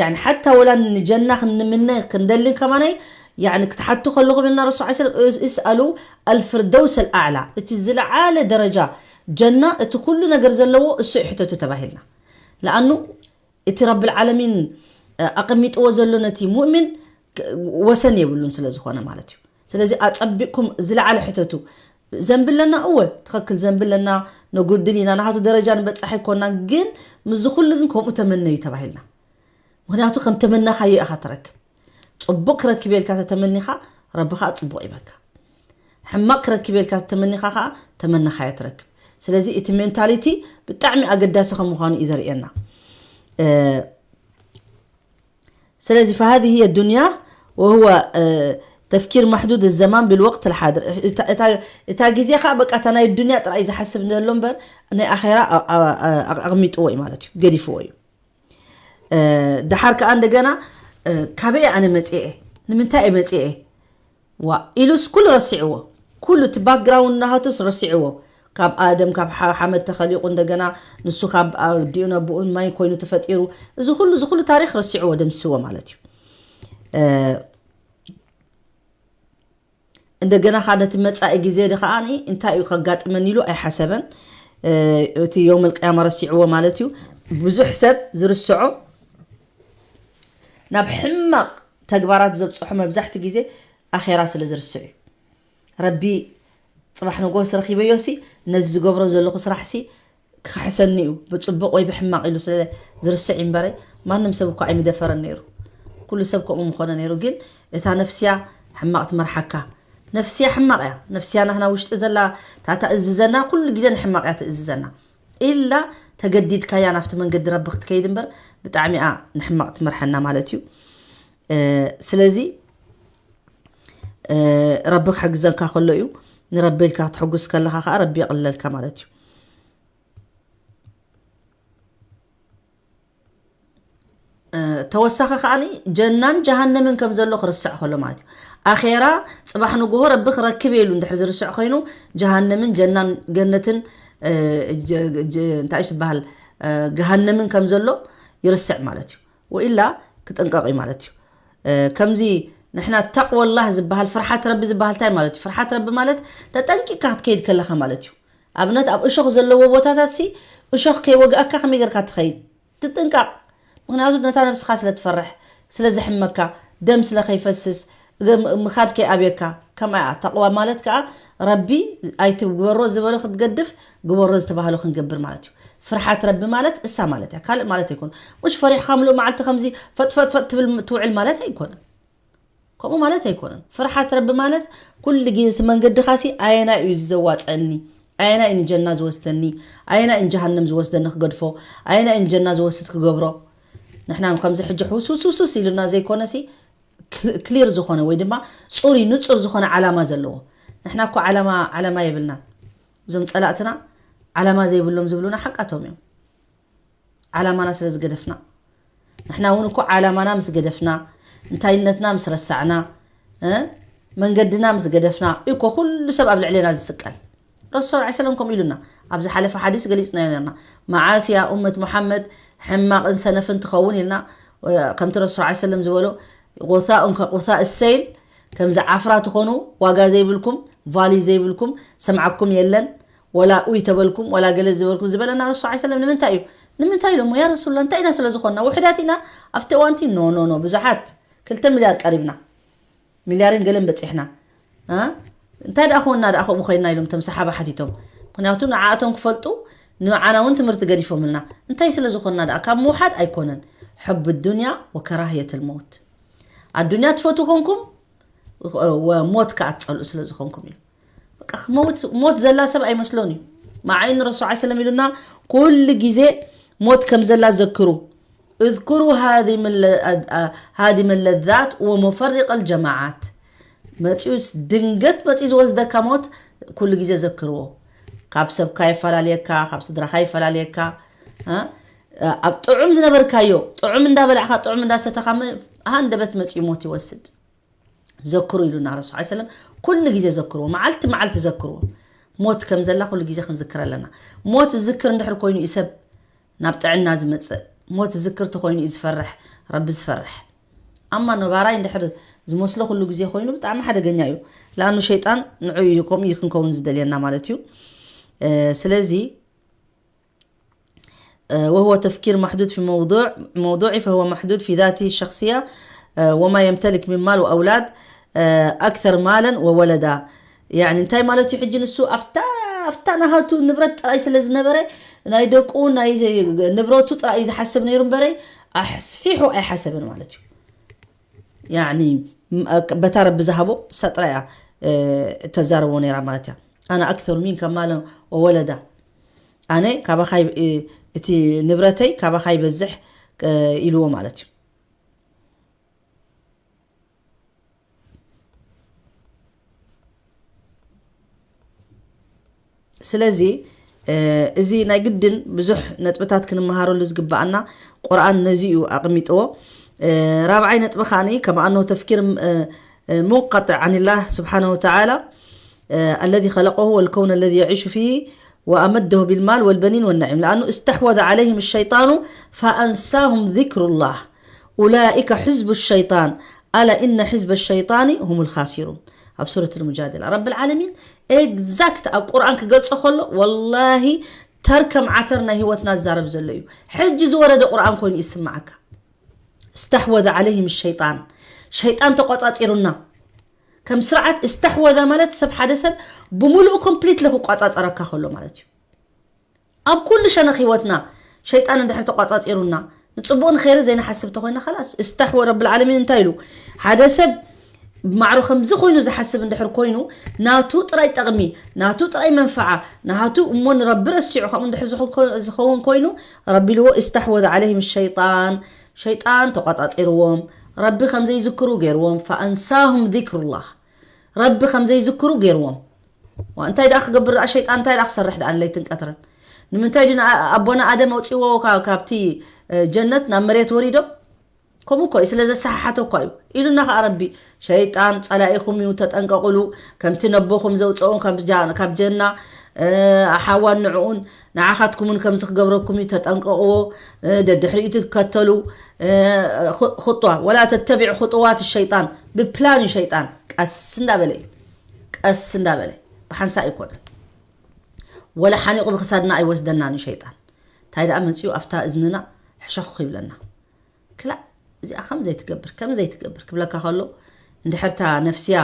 يعني حتى ولا ንጀና ክንምነ ክንደልን ከማናይ يعني ክትሓቱ ከለኹም ኢልና ረሱል ስ ሰለም እስኣሉ الفردوس الأعلى እቲ ዝለዓለ ደረጃ ጀና እቲ ኩሉ ነገር ዘለዎ እሱ ይሕተቱ ተባሂልና ለኣኑ እቲ ረብል ዓለሚን ኣቐሚጥዎ ዘሎ ነቲ ሙእምን ወሰን የብሉን ስለ ዝኾነ ማለት እዩ ስለዚ ኣጸቢቕኩም ዝለዓለ ሕተቱ ዘንብለና እወ ትኽክል ዘንብለና ነጉድል ኢና ናሃቱ ደረጃ ንበጻሕ ኣይኮና ግን ምዚ ኩሉ ግን ከምኡ ተመነዩ ተባሂልና ምክንያቱ ከም ተመናኻዮ ኢኻ ትረክብ ጽቡቅ ክረክብ የልካ ተተመኒኻ ረቢ ከዓ ጽቡቅ ይበካ ሕማቅ ክረክብ የልካ ተተመኒኻ ከዓ ተመናኻዮ ትረክብ ስለዚ እቲ ሜንታሊቲ ብጣዕሚ ኣገዳሲ ከም ምዃኑ እዩ ዘርእየና ስለዚ فهذه هي الدنيا وهو تفكير محدود الزمان بالوقت الحاضر እታ ግዜ ከዓ በቃ እታ ናይ ዱንያ ጥራይ ዝሓስብ ዘሎ እምበር ናይ ኣኼራ ኣቕሚጥዎ እዩ ማለት እዩ ገዲፍዎ እዩ ድሓር ከዓ እንደገና ካበይ ኣነ መፅኤ ንምንታይ እየ መፅኤ ዋ ኢሉስ ኩሉ ረሲዕዎ ኩሉ እቲ ባክግራውንድ ናሃቱስ ረሲዕዎ ካብ ኣደም ካብ ሓመድ ተኸሊቑ እንደገና ንሱ ካብ ኣዲኡ ነብኡን ማይ ኮይኑ ተፈጢሩ እዚ ኩሉ እዚ ኩሉ ታሪክ ረሲዕዎ ደምስዎ ማለት እዩ እንደገና ካ ነቲ መፃኢ ግዜ ድ ከዓ እንታይ እዩ ከጋጥመን ኢሉ ኣይሓሰበን እቲ ዮም ልቅያማ ረሲዕዎ ማለት እዩ ብዙሕ ሰብ ዝርስዖ ናብ ሕማቅ ተግባራት ዘብፅሖ መብዛሕትኡ ግዜ ኣኼራ ስለ ዝርስዕ እዩ። ረቢ ፅባሕ ንግሆ ስረኺበዮሲ ነዚ ዝገብሮ ዘለኹ ስራሕሲ ክኽሕሰኒ እዩ፣ ብፅቡቕ ወይ ብሕማቕ ኢሉ ስለ ዝርስዕ እዩ እምበረ፣ ማንም ሰብ እኳ ኣይምደፈረን ነይሩ። ኩሉ ሰብ ከምኡ ምኾነ ነይሩ። ግን እታ ነፍስያ ሕማቕ ትመርሓካ። ነፍስያ ሕማቕ እያ። ነፍስያ ናህና ውሽጢ ዘላ፣ እታ ትእዝዘና፣ ኩሉ ግዜ ንሕማቕ እያ ትእዝዘና። ኢላ ተገዲድካያ ናብቲ መንገዲ ረቢ ክትከይድ እምበር፣ ብጣዕሚ እያ ንሕማቕ ትመርሓና ማለት እዩ። ስለዚ ረቢ ክሕግዘካ ከሎ እዩ። ንረቢ ኢልካ ክትሕጉስ ከለኻ ከዓ ረቢ የቕልለልካ ማለት እዩ። ተወሳኺ ከዓኒ ጀናን ጀሃነምን ከም ዘሎ ክርስዕ ከሎ ማለት እዩ። ኣኼራ ፅባሕ ንግሆ ረቢ ክረክብ ኢሉ እንድሕር ዝርስዕ ኮይኑ፣ ጀሃነምን ጀናን ገነትን እንታይ ዝበሃል፣ ገሃነምን ከም ዘሎ ይርስዕ ማለት እዩ። ወኢላ ክጥንቀቕ እዩ ማለት እዩ። ከምዚ ንሕና ተቕወላህ ዝበሃል፣ ፍርሓት ረቢ ዝበሃል እንታይ ማለት እዩ? ፍርሓት ረቢ ማለት ተጠንቂቕካ ክትከይድ ከለኻ ማለት እዩ። ኣብነት ኣብ እሾኽ ዘለዎ ቦታታት ሲ እሾኽ ከይወግኣካ ከመይ ጌርካ ትኸይድ? ትጥንቀቕ። ምኽንያቱ ነታ ነብስኻ ስለ ትፈርሕ፣ ስለ ዘሕመካ፣ ደም ስለ ከይፈስስ፣ ምኻድ ከይኣብየካ። ከምኣ እያ ተቕዋ ማለት ከዓ፣ ረቢ ኣይትግበሮ ዝበሎ ክትገድፍ፣ ግበሮ ዝተባህሎ ክንገብር ማለት እዩ። ፍርሓት ረቢ ማለት እሳ ማለት እያ፣ ካልእ ማለት ኣይኮነ። ሙሽ ፈሪሕካ ምሉእ መዓልቲ ከምዚ ፈጥፈጥፈጥ ትብል ትውዕል ማለት ኣይኮነን። ከምኡ ማለት ኣይኮነን። ፍርሓት ረቢ ማለት ኩሉ ግዜ መንገድኻሲ ኣየናይ እዩ ዘዋፀኒ፣ ኣየናይ እዩ ንጀና ዝወስደኒ፣ ኣየናይ እዩ ንጀሃነም ዝወስደኒ ክገድፎ፣ ኣየናይ እዩ ንጀና ዝወስድ ክገብሮ። ንሕና ከምዚ ሕጂ ሕውስውስውስ ኢሉና ዘይኮነሲ፣ ክሊር ዝኾነ ወይ ድማ ፅሩይ ንፁር ዝኾነ ዓላማ ዘለዎ። ንሕና እኮ ዓላማ ዓላማ የብልና። እዞም ፀላእትና ዓላማ ዘይብሎም ዝብሉና ሓቃቶም እዮም። ዓላማና ስለ ዝገደፍና፣ ንሕና እውን እኮ ዓላማና ምስ ገደፍና፣ እንታይነትና ምስ ረሳዕና፣ መንገድና ምስ ገደፍና እኮ ኩሉ ሰብ ኣብ ልዕሌና ዝስቀል። ረሱል ሰለላሁ ዐለይሂ ወሰለም ከምኡ ኢሉና። ኣብ ዝሓለፈ ሓዲስ ገሊፅናዮ ነርና። መዓስ እያ ኡመት ሙሓመድ ሕማቕን ሰነፍን ትኸውን ኢልና። ከምቲ ረሱል ሰለላሁ ዐለይሂ ወሰለም ዝበሎ፣ غثاء كغثاء السيل፣ ከምዚ ዓፍራ ትኾኑ፣ ዋጋ ዘይብልኩም፣ ቫሊ ዘይብልኩም፣ ሰምዓኩም የለን፣ ወላ ኡይ ተበልኩም፣ ወላ ገለ ዝበልኩም ዝበለና ረሱል ሰለላሁ ዐለይሂ ወሰለም ንምንታይ እዩ? ንምንታይ ኢሎሞ? ያ ረሱሉላህ፣ እንታይ ኢና ስለ ዝኾንና? ውሑዳት ኢና ኣብቲ እዋንቲ? ኖ፣ ኖ፣ ኖ፣ ብዙሓት። ክልተ ሚልያር ቀሪብና። ሚልያርን ገለን በፂሕና። እንታይ ደኣ ኮንና ደኣ ከምኡ ኮይንና ኢሎም እቶም ሰሓባ ሓቲቶም። ምኽንያቱ ንዓኣቶም ክፈልጡ ንዓና እውን ትምህርቲ ገዲፎምልና። እንታይ ስለ ዝኾንና ደኣ? ካብ ምውሓድ ኣይኮነን። ሕብ ዱንያ ወከራህየት ልመውት። ኣዱንያ ትፈትዉ ኮንኩም፣ ሞት ከኣ ትጸልኡ ስለ ዝኾንኩም እዩ። በቃ ሞት፣ ሞት ዘላ ሰብ ኣይመስሎን እዩ። መዓይን ረሱል ዐለይሂ ሰለም ኢሉና፣ ኩሉ ግዜ ሞት ከም ዘላ ዘክሩ። እዝኩሩ ሃዲመ ለዛት ወሙፈሪቀ ልጀማዓት። መፂኡ ድንገት መፂኡ ዝወስደካ ሞት ኩሉ ግዜ ዘክርዎ። ካብ ሰብካ የፈላለየካ፣ ካብ ስድራኻ የፈላለየካ። ኣብ ጥዑም ዝነበርካዮ፣ ጥዑም እንዳበላዕካ፣ ጥዑም እንዳሰተኻ፣ ሃንደበት መፂኡ ሞት ይወስድ። ዘክሩ ኢሉና ረሱል ዐለይሂ ሰለም። ኩሉ ግዜ ዘክርዎ፣ መዓልቲ መዓልቲ ዘክርዎ። ሞት ከም ዘላ ኩሉ ግዜ ክንዝክር ኣለና። ሞት ዝዝክር እንድሕር ኮይኑ እዩ ሰብ ናብ ጥዕና ዝመፅእ። ሞት ዝዝክር ተኮይኑ እዩ ዝፈርሕ፣ ረቢ ዝፈርሕ። ኣማ ነባራይ እንድሕር ዝመስሎ ኩሉ ግዜ ኮይኑ ብጣዕሚ ሓደገኛ እዩ። ለኣኑ ሸይጣን ንዑ እዩ ከምኡ እዩ ክንከውን ዝደልየና ማለት እዩ። ስለዚ وهو تفكير محدود في موضوع موضوعي فهو محدود في ذاته الشخصية وما يمتلك من مال وأولاد أكثر مالا وولدا. يعني እንታይ ማለት እዩ? ሕጂ ንሱ ኣብታ ኣብታ ናሃቱ ንብረት ጥራይ ስለ ዝነበረ ናይ ደቁ ናይ ንብረቱ ጥራይ እዩ ዝሓስብ ነይሩ እምበረ ኣስፊሑ ኣይሓሰብን ማለት እዩ። يعني በታ ረቢ ዝሃቦ እሳ ጥራይ እያ ተዛረቦ ነይራ ማለት እያ። ኣና ኣክተሩ ሚንከ ማለ ወወለዳ፣ ኣነ ካባኻ እቲ ንብረተይ ካባኻ ይበዝሕ ኢልዎ ማለት እዩ። ስለዚ እዚ ናይ ግድን ብዙሕ ነጥብታት ክንመሃረሉ ዝግበኣና ቁርኣን ነዚ እዩ ኣቕሚጥዎ። ራብዓይ ነጥቢ ከዓኒ ከማ ኣነሁ ተፍኪር منقطع عن الله سبحانه وتعالى الذي خلقه والكون الذي يعيش فيه وأمده بالمال والبنين والنعيم لأنه استحوذ عليهم الشيطان فأنساهم ذكر الله أولئك حزب الشيطان ألا إن حزب الشيطان هم الخاسرون ኣብ ሱረት ልሙጃደላ ረብል ዓለሚን ኤግዛክት ኣብ ቁርኣን ክገልጾ ከሎ ወላሂ ተርከም ዓተር ናይ ህይወትና ዝዛረብ ዘሎ እዩ። ሕጂ ዝወረደ ቁርኣን ኮይኑ ይስማዓካ። استحوذ عليهم الشيطان ሸይጣን ተቆጻጺሩና። ከም ስርዓት እስተሕወዘ ማለት ሰብ፣ ሓደ ሰብ ብምሉኡ ኮምፕሊትሊ ክቋጻጸረካ ከሎ ማለት እዩ። ኣብ ኩሉ ሸነኽ ህይወትና ሸይጣን እንድሕር ተቋጻጺሩና፣ ንጽቡቕ ንኸይሪ ዘይንሓስብ ተኾይና፣ ኸላስ፣ እስተሕወ ረብል ዓለሚን እንታይ ኢሉ? ሓደ ሰብ ብማዕሮ ከምዚ ኮይኑ ዝሓስብ እንድሕር ኮይኑ፣ ናቱ ጥራይ ጠቕሚ፣ ናቱ ጥራይ መንፈዓ፣ ናቱ እሞ ንረቢ ረሲዑ ከምኡ እንድሕር ዝኸውን ኮ-፣ ዝኸውን ኮይኑ፣ ረቢ ኢልዎ፣ "እስተሕወዘ ዓለይሂም ሸይጣን"፣ ሸይጣን ተቋጻጺርዎም፣ ረቢ ከም ዘይዝክሩ ገይርዎም፣ "ፈኣንሳሁም ዚክሩላህ"፣ ረቢ ከም ዘይዝክሩ ገይርዎም። ዋ፣ እንታይ ደኣ ክገብር ደኣ ሸይጣን፣ እንታይ ደኣ ክሰርሕ ደኣ ለይትን ቀትርን? ንምንታይ ድዩ ንኣ-፣ ኣቦና ኣደም ኣውፅዎ ካብ-፣ ካብቲ፣ እ፣ ጀነት ናብ መሬት ወሪዶም? ከምኡ እኮ እዩ፣ ስለ ዘሰሓሓቶ እኳ እዩ። ኢሉና ከኣ ረቢ፣ "ሸይጣን ጸላኢኹም እዩ፣ ተጠንቀቑሉ። ከምቲ ነቦኹም ዘውፅኦም ካብ ጃ-፣ ካብ ጀና፣ እ፣ ሓዋን ንዕኡን ንዓኻትኩምን ከምዚ ክገብረኩም እዩ፣ ተጠንቀቕዎ። እ፣ ደድሕሪኡ ትከተሉ። እ፣ ኹ-፣ ኹጥዋ፣ ወላ ተተቢዕ ኹጥዋት ሸይጣን።" ብፕላን እዩ ሸይጣን፣ ቀስ እንዳበለ እዩ። ቀስ እንዳበለ፣ ብሓንሳእ ኣይኮነን። ወላ ሓኒቑ ብክሳድና ኣይወስደናን እዩ ሸይጣን። እንታይ ደኣ መጺኡ ኣብታ እዝንና ሕሸኽ ይብለና። ክላእ፣ እዚኣ ከም ዘይትገብር፣ ከም ዘይትገብር ክብለካ ከሎ፣ እንድሕርታ ነፍስያ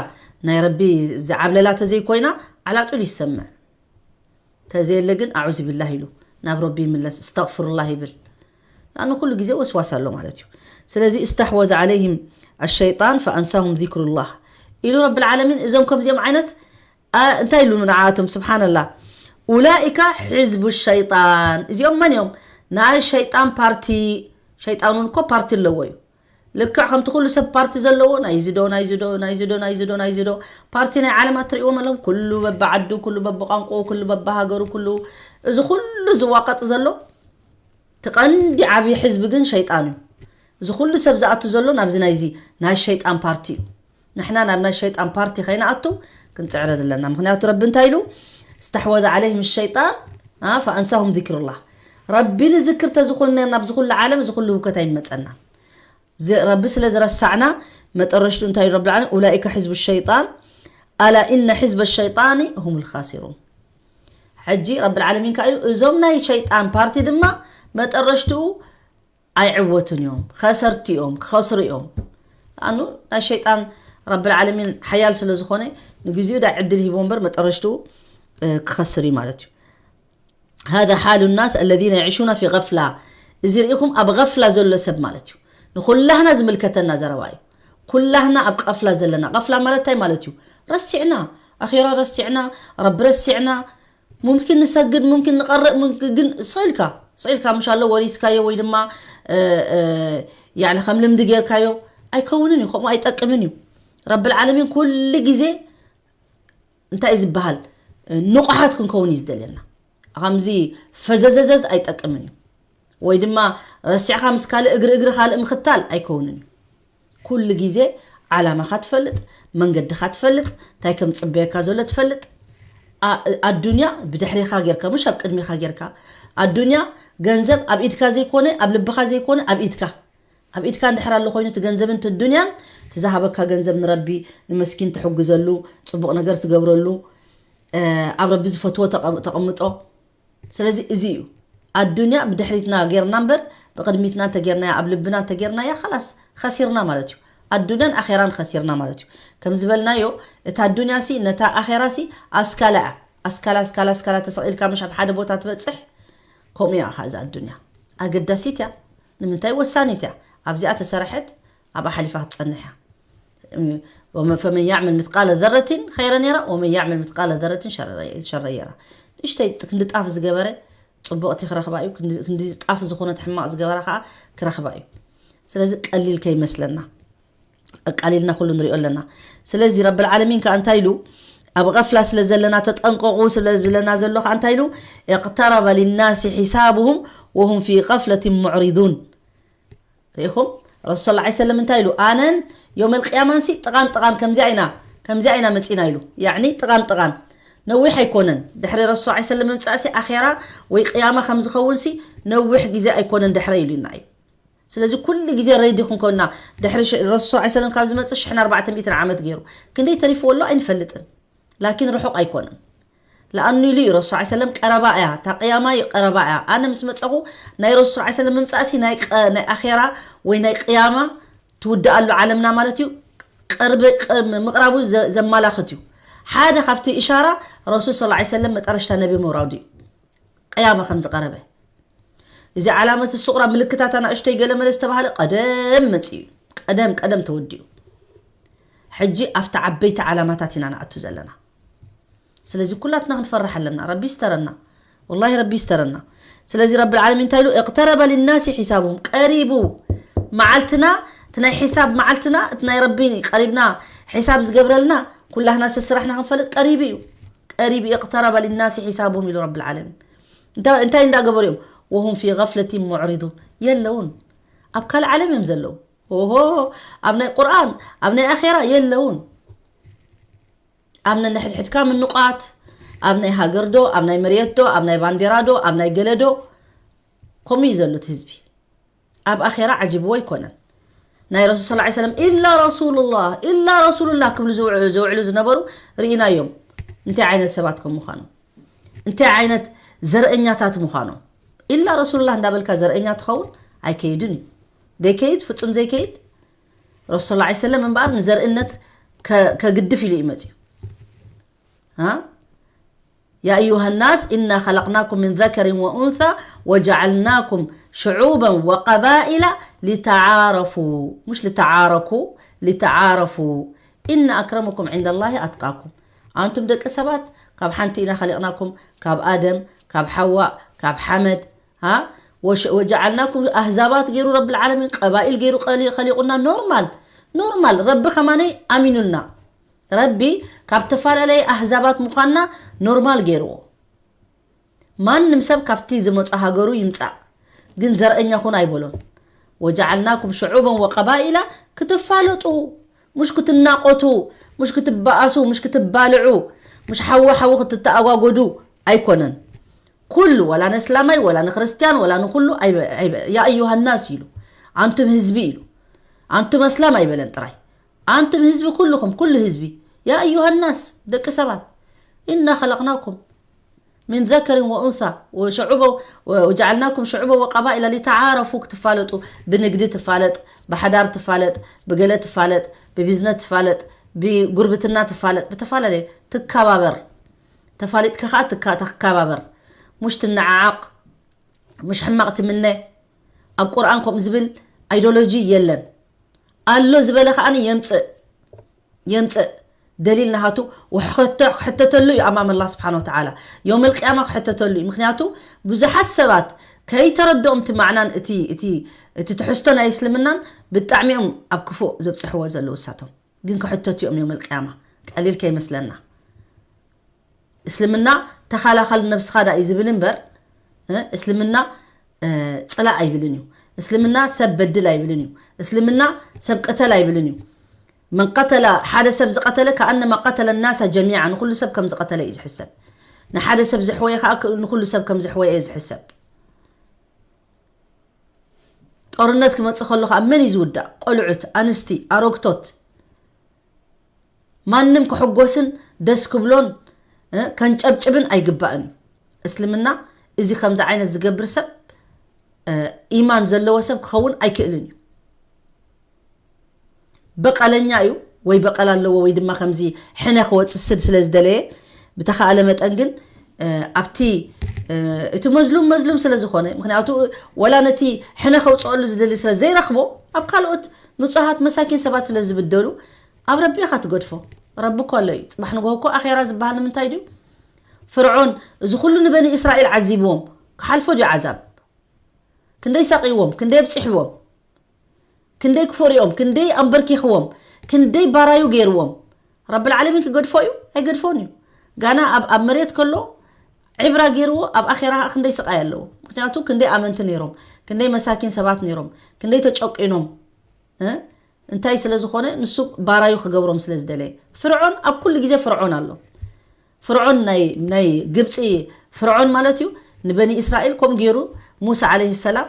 ናይ ረቢ ዝዓብለላ ተዘይኮይና፣ ዓላጡል ይሰምዕ። ተዘየለ ግን፣ "ኣዑዙ ቢላህ" ኢሉ ናብ ረቢ ይምለስ፣ "እስተግፍሩላህ" ይብል። ንኣኑ ኩሉ ግዜ ወስዋስ ኣሎ ማለት እዩ። ስለዚ፣ "እስተሕወዘ ዓለይሂም ኣሸይጣን ፈኣንሳሁም ዚክሩላህ" ኢሉ ረብል ዓለሚን። እዞም ከምዚኦም ዓይነት፣ ኣ፣ እንታይ ኢሉ ንዓኣቶም? ስብሓንላህ። "ኡላኢካ ሕዝቡ ሸይጣን"። እዚኦም መን እዮም? ናይ ሸይጣን ፓርቲ። ሸይጣን እውን እኮ ፓርቲ ኣለዎ እዩ። ልክዕ ከምቲ ኩሉ ሰብ ፓርቲ ዘለዎ፣ ናይዚ ዶ፣ ናይዚ ዶ፣ ናይዚ ዶ፣ ናይዚ ዶ፣ ናይዚ ዶ፣ ፓርቲ ናይ ዓለም ኣትርእይዎም ኣለዎም። ኩሉ በብዓዱ፣ ኩሉ በብቋንቋኡ፣ ኩሉ በብሃገሩ፣ ኩሉ፣ እዚ ኩሉ ዝዋቀጥ ዘሎ፣ እቲ ቀንዲ ዓብዪ ሕዝቢ ግን ሸይጣን እዩ። እዚ ኩሉ ሰብ ዝኣቱ ዘሎ ናብዚ ናይዚ ናይ ሸይጣን ፓርቲ እዩ። ንሕና ናብ ናይ ሸይጣን ፓርቲ ከይንኣቱ ክንጽዕር ኣለና። ምኽንያቱ ረቢ እንታይ ኢሉ? "እስተሕወዘ ዓለይሂም ሸይጣን፣ አ፣ ፈኣንሳሁም ዚክሩላህ።" ረቢ ንዝክር ተዝኾን ነርና ኣብዚ ኩሉ ዓለም እዚ ኩሉ ህውከት ኣይመጸና። ዝ-፣ ረቢ ስለ ዝረሳዕና መጠረሽቱ እንታይ ኢሉ ረብል ዓለሚን? "ኡላኢከ ሕዝቡ ሸይጣን፣ ኣላ ኢነ ሕዝበ ሸይጣኒ ሁሙል ኻሲሩን።" ሕጂ ረብል ዓለሚን ከኣ ኢሉ፣ እዞም ናይ ሸይጣን ፓርቲ ድማ መጠረሽትኡ ኣይዕወቱን እዮም፣ ኸሰርቲ እዮም፣ ክኸስሩ እዮም። ኣኑ ናይ ሸይጣን ረብል ዓለሚን ሓያል ስለ ዝኾነ፣ ንግዚኡ ዳ ዕድል ሂቦ እምበር መጠረሽትኡ፣ እ፣ ክኸስር እዩ ማለት እዩ። ሃዛ ሓሉ ናስ ኣለዚነ የዕሹና ፊ ገፍላ። እዚ ርኢኹም ኣብ ገፍላ ዘሎ ሰብ ማለት እዩ። ንኹላህና ዝምልከተና ዘረባ እዩ። ኩላህና ኣብ ቀፍላ ዘለና። ቀፍላ ማለት እንታይ ማለት እዩ? ረሲዕና፣ ኣኼራ ረሲዕና፣ ረቢ ረሲዕና፣ ሙምኪን ንሰግድ፣ ሙምኪን ንቐርእ፣ ሙምኪን ግን ስቕ ኢልካ፣ ስቕ ኢልካ ምሽ ኣሎ ወሪስካዮ ወይ ድማ፣ እ፣ እ፣ ያዕኒ ከም ልምዲ ጌርካዮ ኣይከውንን እዩ፣ ከምኡ ኣይጠቅምን እዩ። ረብል ዓለሚን ኩሉ ግዜ እንታይ እዩ ዝበሃል? ንቑሓት ክንከውን እዩ ዝደልየና። ከምዚ ፈዘዘዘዝ ኣይጠቅምን እዩ። ወይ ድማ ረሲዕካ ምስ ካልእ እግሪ እግሪ ካልእ ምኽታል ኣይከውንን እዩ። ኩሉ ግዜ ዓላማኻ ትፈልጥ፣ መንገድኻ ትፈልጥ፣ እንታይ ከም ዝጽበየካ ዘሎ ትፈልጥ። ኣ-፣ ኣዱንያ ብድሕሬኻ ጌርካ፣ ምሽ ኣብ ቅድሜኻ ጌርካ። ኣዱንያ ገንዘብ ኣብ ኢድካ ዘይኮነ፣ ኣብ ልብኻ ዘይኮነ፣ ኣብ ኢድካ። ኣብ ኢድካ እንድሕር ኣሎ ኮይኑ፣ እቲ ገንዘብን እቲ ዱንያን፣ እቲ ዝሃበካ ገንዘብ ንረቢ፣ ንመስኪን ትሕግዘሉ፣ ጽቡቕ ነገር ትገብረሉ፣ እ፣ ኣብ ረቢ ዝፈትዎ ተቐ-፣ ተቐምጦ። ስለዚ እዚ እዩ። ኣዱንያ ብድሕሪትና ጌርና እምበር፣ ብቕድሚትና እንተጌርናያ፣ ኣብ ልብና እንተጌርናያ፣ ኸላስ፣ ኸሲርና ማለት እዩ። ኣዱንያን ኣኼራን ኸሲርና ማለት እዩ። ከም ዝበልናዮ፣ እታ ኣዱንያ ሲ፣ ነታ ኣኼራ ሲ፣ ኣስካላ እያ። ኣስካላ፣ ኣስካላ፣ ኣስካላ ተሰቒልካ ምሽ ኣብ ሓደ ቦታ ትበጽሕ፣ ከምኡ እያ ኸዓ እዛ ኣዱንያ። ኣገዳሲት እያ። ንምንታይ ወሳኒት እያ? ኣብዚኣ ተሰረሐት፣ ኣብኣ ሓሊፋ ክትጸንሕ እያ። ወመ-፣ ፈመን ያዕመል ምትቃለ ዘረቲን ኸይረን የራ፣ ወመን ያዕመል ምትቃለ ዘረቲን ሸረ-፣ ሸረ የራ። ንእሽተይ ክንዲ ጣፍ ዝገበረ ጽቡቕቲ ክረኽባ እዩ፣ ክንዲ፣ ክንዲ ጣፍ ዝኾነት ሕማቕ ዝገበራ ኸዓ ክረኽባ እዩ። ስለዚ ቀሊል ከይመስለና፣ ኣቃሊልና ኩሉ ንሪኦ ኣለና። ስለዚ ረብል ዓለሚን ከኣ እንታይ ኢሉ? ኣብ ቐፍላ ስለ ዘለና ተጠንቀቑ ስለ ዝብለና ዘሎ ከኣ እንታይ ኢሉ? "እቅተረበ ሊናሲ ሒሳብሁም ወሁም ፊ ቐፍለትን ሙዕሪዱን።" ርኢኹም? ረሱል ሰለላሁ ዐለይሂ ወሰለም እንታይ ኢሉ? ኣነን ዮመል ቅያማን ሲ ጥቓን ጥቓን ከምዚኣ ኢና፣ ከምዚኣ ኢና መጺና ኢሉ። ያዕኒ ጥቓን ጥቓን። ነዊሕ ኣይኮነን። ድሕሪ ረሱል ሰለላሁ ዐለይሂ ወሰለም ምምጻእ ሲ ኣኼራ ወይ ቅያማ ከም ዝኸውን ሲ ነዊሕ ግዜ ኣይኮነን ድሕረ ኢሉና እዩ። ስለዚ ኩሉ ግዜ ሬዲ ክንኮንና፣ ድሕሪ ሽ-፣ ረሱል ሰለላሁ ዐለይሂ ወሰለም ካብ ዝመጽእ ሽሕን ኣርባዕተ ሚእትን ዓመት ገይሩ። ክንደይ ተሪፍዎ ኣሎ ኣይንፈልጥን። ላኪን ርሑቕ ኣይኮነን። ለኣኑ ኢሉ እዩ ረሱል ሰለላሁ ዐለይሂ ወሰለም፣ ቀረባ እያ፣ እታ ቅያማ እዩ ቀረባ እያ። ኣነ ምስ መጸኹ ናይ ረሱል ሰለላሁ ዐለይሂ ወሰለም ምምጻእሲ ናይ ቀ-፣ ናይ ኣኼራ ወይ ናይ ቅያማ ትውድኣሉ ዓለምና ማለት እዩ። ቅርቢ ቅርቢ ምቕራቡ ዘ- ዘማላኽት እዩ። ሓደ ካብቲ እሻራ ረሱል ስ ሰለም መጠረሽታ ነቢ ምውራዱ እዩ። ቅያማ ከም ዝቐረበ፣ እዚ ዓላመት ሱቕራ ምልክታት ኣናእሽተይ ገለመለ ዝተባህለ ቀደም መፅኡ እዩ። ቀደም ቀደም ተወዲኡ። ሕጂ ኣብቲ ዓበይቲ ዓላማታት ኢና ንኣቱ ዘለና። ስለዚ ኩላትና ክንፈርሕ ኣለና። ረቢ ይስተረና። ወላሂ ረቢ ይስተረና። ስለዚ ረቢ ዓለሚን እንታይ ኢሉ? እቅተረበ ሊናሲ ሒሳቡም። ቀሪቡ። መዓልትና እቲ ናይ ሒሳብ መዓልትና እቲ ናይ ረቢ ቀሪብና ሒሳብ ዝገብረልና ኩላህና ሰስራሕና ክንፈልጥ ቀሪቡ እዩ። ቀሪቡ። እቅተረበ ሊናሲ ሒሳቡም ኢሉ ረቢ ዓለሚን። እንታይ እንታይ እንዳገበሩ እዮም? ወሁም ፊ ገፍለቲን ሙዕሪዱን። የለውን። ኣብ ካልእ ዓለም እዮም ዘለዉ። ኦሆ፣ ኣብ ናይ ቁርኣን ኣብ ናይ ኣኼራ የለውን። ኣብ ነንሕድሕድካ ምንቋት፣ ኣብ ናይ ሃገር ዶ፣ ኣብ ናይ መሬት ዶ፣ ኣብ ናይ ባንዴራ ዶ፣ ኣብ ናይ ገለ ዶ፣ ከምኡ እዩ ዘሎ እቲ ህዝቢ። ኣብ ኣኼራ ዓጂብዎ ኣይኮነን። ናይ ረሱል ስ ሰለም ኢላ ረሱሉላህ ኢላ ረሱሉላህ ክብሉ ዝውዕ- ዝውዕሉ ዝነበሩ ርኢናዮም። እንታይ ዓይነት ሰባት ከም ምዃኖም፣ እንታይ ዓይነት ዘርእኛታት ምዃኖም። ኢላ ረሱሉላህ እንዳበልካ ዘርእኛ ትኸውን ኣይከይድን እዩ። ዘይከይድ፣ ፍጹም ዘይከይድ። ረሱል ስ ሰለም እምበኣር ንዘርእነት ከ- ከግድፍ ኢሉ እዩ መፅዩ። ها؟ يا أيها الناس إنا خلقناكم من ذكر وأنثى وجعلناكم شعوبا وقبائل لتعارفوا. مش لتعاركوا، لتعارفوا. إن أكرمكم عند الله أتقاكم. ኣንቱም ደቂ ሰባት ካብ ሓንቲ ኢና ኸሊቕናኩም፣ ካብ ኣደም፣ ካብ ሓዋእ፣ ካብ ሓመድ። ها؟ وش- وجعلناكم أحزابات ገይሩ ረብል ዓለሚን፣ ቀባኢል ገይሩ ኸሊ- ኸሊቑና። ኖርማል ኖርማል። ረቢ ከማነይ ኣሚኑልና። ረቢ ካብ ተፈላለየ ኣህዛባት ምዃንና ኖርማል ገይርዎ። ማንም ሰብ ካብቲ ዝመጾ ሃገሩ ይምጻእ፣ ግን ዘርእኛ ኩን ኣይበሎን። ወጀዓልናኩም ሽዑበን ወቀባኢላ ክትፋለጡ፣ ሙሽ ክትናቆቱ፣ ሙሽ ክትበኣሱ፣ ሙሽ ክትባልዑ፣ ሙሽ ሓዊ ሓዊ ክትተኣጓጎዱ ኣይኮነን። ኩሉ፣ ወላ ንእስላማይ ወላ ንክርስትያን ወላ ንኩሉ ኣይበ- ኣይበ- ያ ኣዩሃ ናስ ኢሉ፣ ኣንቱም ህዝቢ ኢሉ። ኣንቱም ኣስላም ኣይበለን ጥራይ፣ ኣንቱም ህዝቢ ኩልኹም፣ ኩሉ ህዝቢ። ያ ኣዩሃ ናስ፣ ደቂ ሰባት፣ ኢና ኸለቕናኩም ምን ዘከሪን ወኡንሳ ወሸዑበ- ወጀዓልናኩም ሽዑበ ወቀባኢላ ሊተዓረፉ፣ ክትፋለጡ፣ ብንግዲ ትፋለጥ፣ ብሓዳር ትፋለጥ፣ ብገለ ትፋለጥ፣ ብቢዝነት ትፋለጥ፣ ብጉርብትና ትፋለጥ፣ ብተፈላለየ ትከባበር። ተፋሊጥካ ከዓ ትካ- ትከባበር። ሙሽ ትነዓዓቕ፣ ሙሽ ሕማቕ ትምነ። ኣብ ቁርኣን ከምኡ ዝብል ኣይዶሎጂ የለን። ኣሎ ዝበለ ከዓ የምፅእ የምፅእ። ደሊል ናሃቱ ወሕከቶ ክሕተተሉ እዩ ኣማም ኣላህ ስብሓን ወተዓላ። ዮም ልቅያማ ክሕተተሉ እዩ። ምክንያቱ ብዙሓት ሰባት ከይተረድኦም እቲ ማዕናን እቲ እቲ እቲ ትሕዝቶ ናይ እስልምናን ብጣዕሚ እዮም ኣብ ክፉእ ዘብፅሕዎ ዘለዉ እሳቶም። ግን ክሕተቱ እዮም ዮም ልቅያማ። ቀሊል ከይመስለና። እስልምና ተኻላኸል ነብስኻ ዳ እዩ ዝብል እምበር፣ እ፣ እስልምና፣ እ፣ ጽላእ ኣይብልን እዩ። እስልምና ሰብ በድል ኣይብልን እዩ። እስልምና ሰብ ቅተል ኣይብልን እዩ። መን ቀተለ፣ ሓደ ሰብ ዝቐተለ ከኣነማ ቀተለ ናሳ ጀሚዓ፣ ንኹሉ ሰብ ከም ዝቐተለ እዩ ዝሕሰብ። ንሓደ ሰብ ዘሕወየ ከኣ ክ- ንኹሉ ሰብ ከም ዘሕወየ እዩ ዝሕሰብ። ጦርነት ክመጽእ ከሎ ከኣ መን እዩ ዝውዳእ? ቆልዑት፣ ኣንስቲ፣ ኣሮግቶት። ማንም ክሕጎስን ደስ ክብሎን፣ እ፣ ከንጨብጭብን ኣይግባእን። እስልምና እዚ ከምዚ ዓይነት ዝገብር ሰብ፣ እ፣ ኢማን ዘለዎ ሰብ ክኸውን ኣይክእልን እዩ። በቐለኛ እዩ ወይ በቐል ኣለዎ ወይ ድማ ከምዚ ሕነ ክወፅእ ስድ ስለ ዝደለየ፣ ብተኻእለ መጠን ግን፣ እ፣ ኣብቲ፣ እ፣ እቲ መዝሉም መዝሉም ስለ ዝኾነ፣ ምክንያቱ ወላ ነቲ ሕነ ከውፅኣሉ ዝደሊ ስለ ዘይረኽቦ፣ ኣብ ካልኦት ንፁሃት መሳኪን ሰባት ስለ ዝብደሉ፣ ኣብ ረቢ ኢኻ ትገድፎ። ረቢ እኮ ኣሎ እዩ። ፅባሕ ንግሆ እኮ ኣኼራ ዝበሃል ንምንታይ ድዩ? ፍርዖን እዚ ኩሉ ንበኒ እስራኤል ዓዚብዎም ክሓልፎ ድዩ ዓዛብ? ክንደይ ሰቂዎም፣ ክንደይ ኣብፂሕዎም፣ ክንደይ ክፈርዮም፣ ክንደይ ኣንበርኪኽዎም፣ ክንደይ ባራዩ ገይርዎም። ረብል ዓለሚን ክገድፎ እዩ? ኣይገድፎን እዩ። ጋና ኣብ ኣብ መሬት ከሎ ዕብራ ገይርዎ፣ ኣብ ኣኼራ ከዓ ክንደይ ስቃይ ኣለዎ። ምክንያቱ ክንደይ ኣመንቲ ነይሮም፣ ክንደይ መሳኪን ሰባት ነይሮም፣ ክንደይ ተጨቂኖም፣ እ? እንታይ ስለ ዝኾነ? ንሱ ባራዩ ክገብሮም ስለ ዝደለየ። ፍርዖን ኣብ ኩሉ ግዜ ፍርዖን ኣሎ። ፍርዖን ናይ ናይ ግብፂ ፍርዖን ማለት እዩ። ንበኒ እስራኤል ከምኡ ገይሩ ሙሳ ዓለይሂ ሰላም፣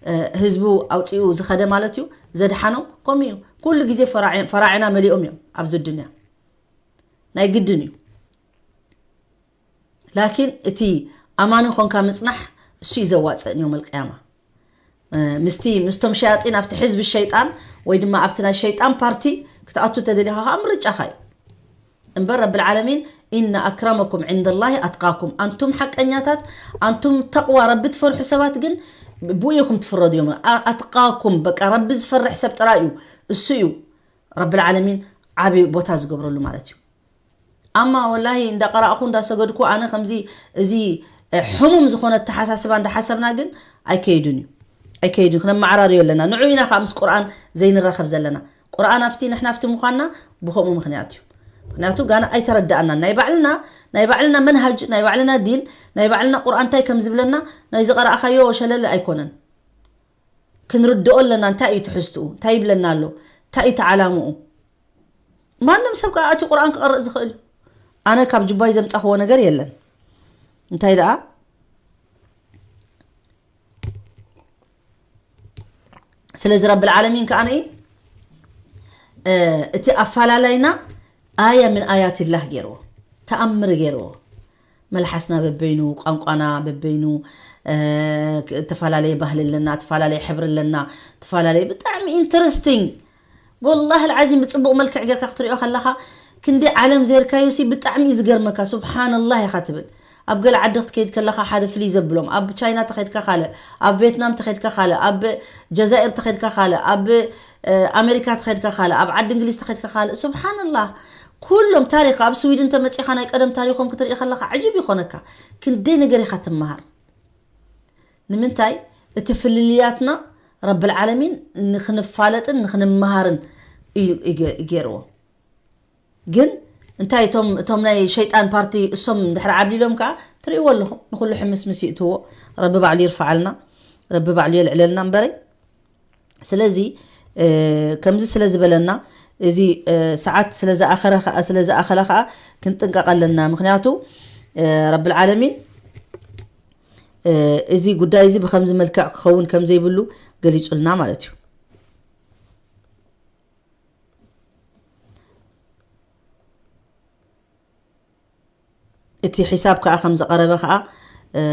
እ፣ ህዝቡ ኣውፂኡ ዝኸደ ማለት እዩ። ዘድሓኖም ከምኡ እዩ። ኩሉ ግዜ ፈራዒ- ፈራዕና መሊኦም እዮም ኣብዚ ዱንያ። ናይ ግድን እዩ። ላኪን እቲ ኣማኒ ኾንካ ምፅናሕ እሱ እዩ ዘዋፅእ ዮም ልቅያማ። ምስቲ ምስቶም ሸያጢን ኣብቲ ሕዝቢ ሸይጣን ወይ ድማ ኣብቲ ናይ ሸይጣን ፓርቲ ክትኣቱ ተደሊኻ ከዓ ምርጫኻ እዩ። እምበር ረብል ዓለሚን፣ ኢነ ኣክረመኩም ዕንደላሂ ኣትቃኩም፣ ኣንቱም ሓቀኛታት፣ ኣንቱም ተቕዋ ረቢ ትፈርሑ ሰባት ግን ብኡ ኢኹም ትፍረዱ እዮም። ኣትቃኩም በቃ ረቢ ዝፈርሕ ሰብ ጥራይ እዩ፣ እሱ እዩ ረብል ዓለሚን ዓብዪ ቦታ ዝገብረሉ ማለት እዩ። ኣማ ወላሂ እንዳቀራእኹ እንዳሰገድኩ ኣነ ከምዚ እዚ ሕሙም ዝኾነ ኣተሓሳስባ እንዳሓሰብና ግን ኣይከይድን እዩ፣ ኣይከይድን። ክነመዓራርዮ ኣለና። ንዑ ኢና ከዓ ምስ ቁርኣን ዘይንራኸብ ዘለና። ቁርኣን ኣብቲ ንሕና ኣብቲ ምዃንና ብኸምኡ ምኽንያት እዩ። ምክንያቱ ጋና ኣይተረዳእናን። ናይ ባዕልና ናይ ባዕልና መንሃጅ፣ ናይ ባዕልና ዲን፣ ናይ ባዕልና ቁርኣን እንታይ ከም ዝብለና ናይ ዝቐረእኻዮ ሸለለ ኣይኮነን። ክንርድኦ ኣለና። እንታይ እዩ ትሕዝትኡ? እንታይ ይብለና ኣሎ? እንታይ እዩ ተዓላምኡ? ማንም ሰብ ከዓ እቲ ቁርኣን ክቐርእ ዝኽእል እዩ። ኣነ ካብ ጅባይ ዘምፃኽዎ ነገር የለን። እንታይ ደኣ ስለዚ ረብል ዓለሚን ከዓ እቲ ኣፈላለይና ኣያ ምን ኣያትላህ ገይርዎ፣ ተኣምር ገይርዎ። መልሓስና በበይኑ፣ ቋንቋና በበይኑ፣ እተፈላለየ ባህሊ ኣለና፣ እተፈላለየ ሕብሪ ኣለና፣ እተፈላለየ ብጣዕሚ ኢንተረስቲንግ። ወላሂ ልዓዚም ብፅቡቕ መልክዕ ጌርካ ክትሪኦ ከለኻ ክንዲ ዓለም ዜርካዮሲ ብጣዕሚ እዩ ዝገርመካ። ሱብሓንላህ ኢኻ ትብል። ኣብ ገለ ዓዲ ክትከይድ ከለኻ ሓደ ፍልይ ዘብሎም፣ ኣብ ቻይና ተኸይድካ ካልእ፣ ኣብ ቪየትናም ተኸይድካ ካልእ፣ ኣብ ጀዛኢር ተኸይድካ ካልእ፣ ኣብ ኣሜሪካ ተኸይድካ ካልእ፣ ኣብ ዓዲ እንግሊዝ ተኸይድካ ካልእ። ሱብሓንላህ ኩሎም ታሪኽ ኣብ ስዊድን ተመፂኻ ናይ ቀደም ታሪኾም ክትርኢ ከለኻ ዕጅብ ይኾነካ። ክንደይ ነገር ኢኻ ትመሃር። ንምንታይ እቲ ፍልልያትና ረብል ዓለሚን ንክንፋለጥን ንክንመሃርን እዩ ገይርዎ። ግን እንታይ እቶም እቶም ናይ ሸይጣን ፓርቲ እሶም ድሕሪ ዓብሊሎም ከዓ ትርእይዎ ኣለኹም። ንኩሉ ሕምስምስ ይእትዎ። ረቢ ባዕሉ ይርፈዓልና፣ ረቢ ባዕሉ የልዕለልና እምበረይ። ስለዚ ከምዚ ስለ ዝበለና እዚ ሰዓት ስለ ዝኣኸለ ከዓ ክንጥንቀቕ ኣለና። ምክንያቱ ረብል ዓለሚን እዚ ጉዳይ እዚ ብከምዚ መልክዕ ክኸውን ከም ዘይብሉ ገሊጹልና ማለት እዩ። እቲ ሒሳብ ከዓ ከም ዝቐረበ ከዓ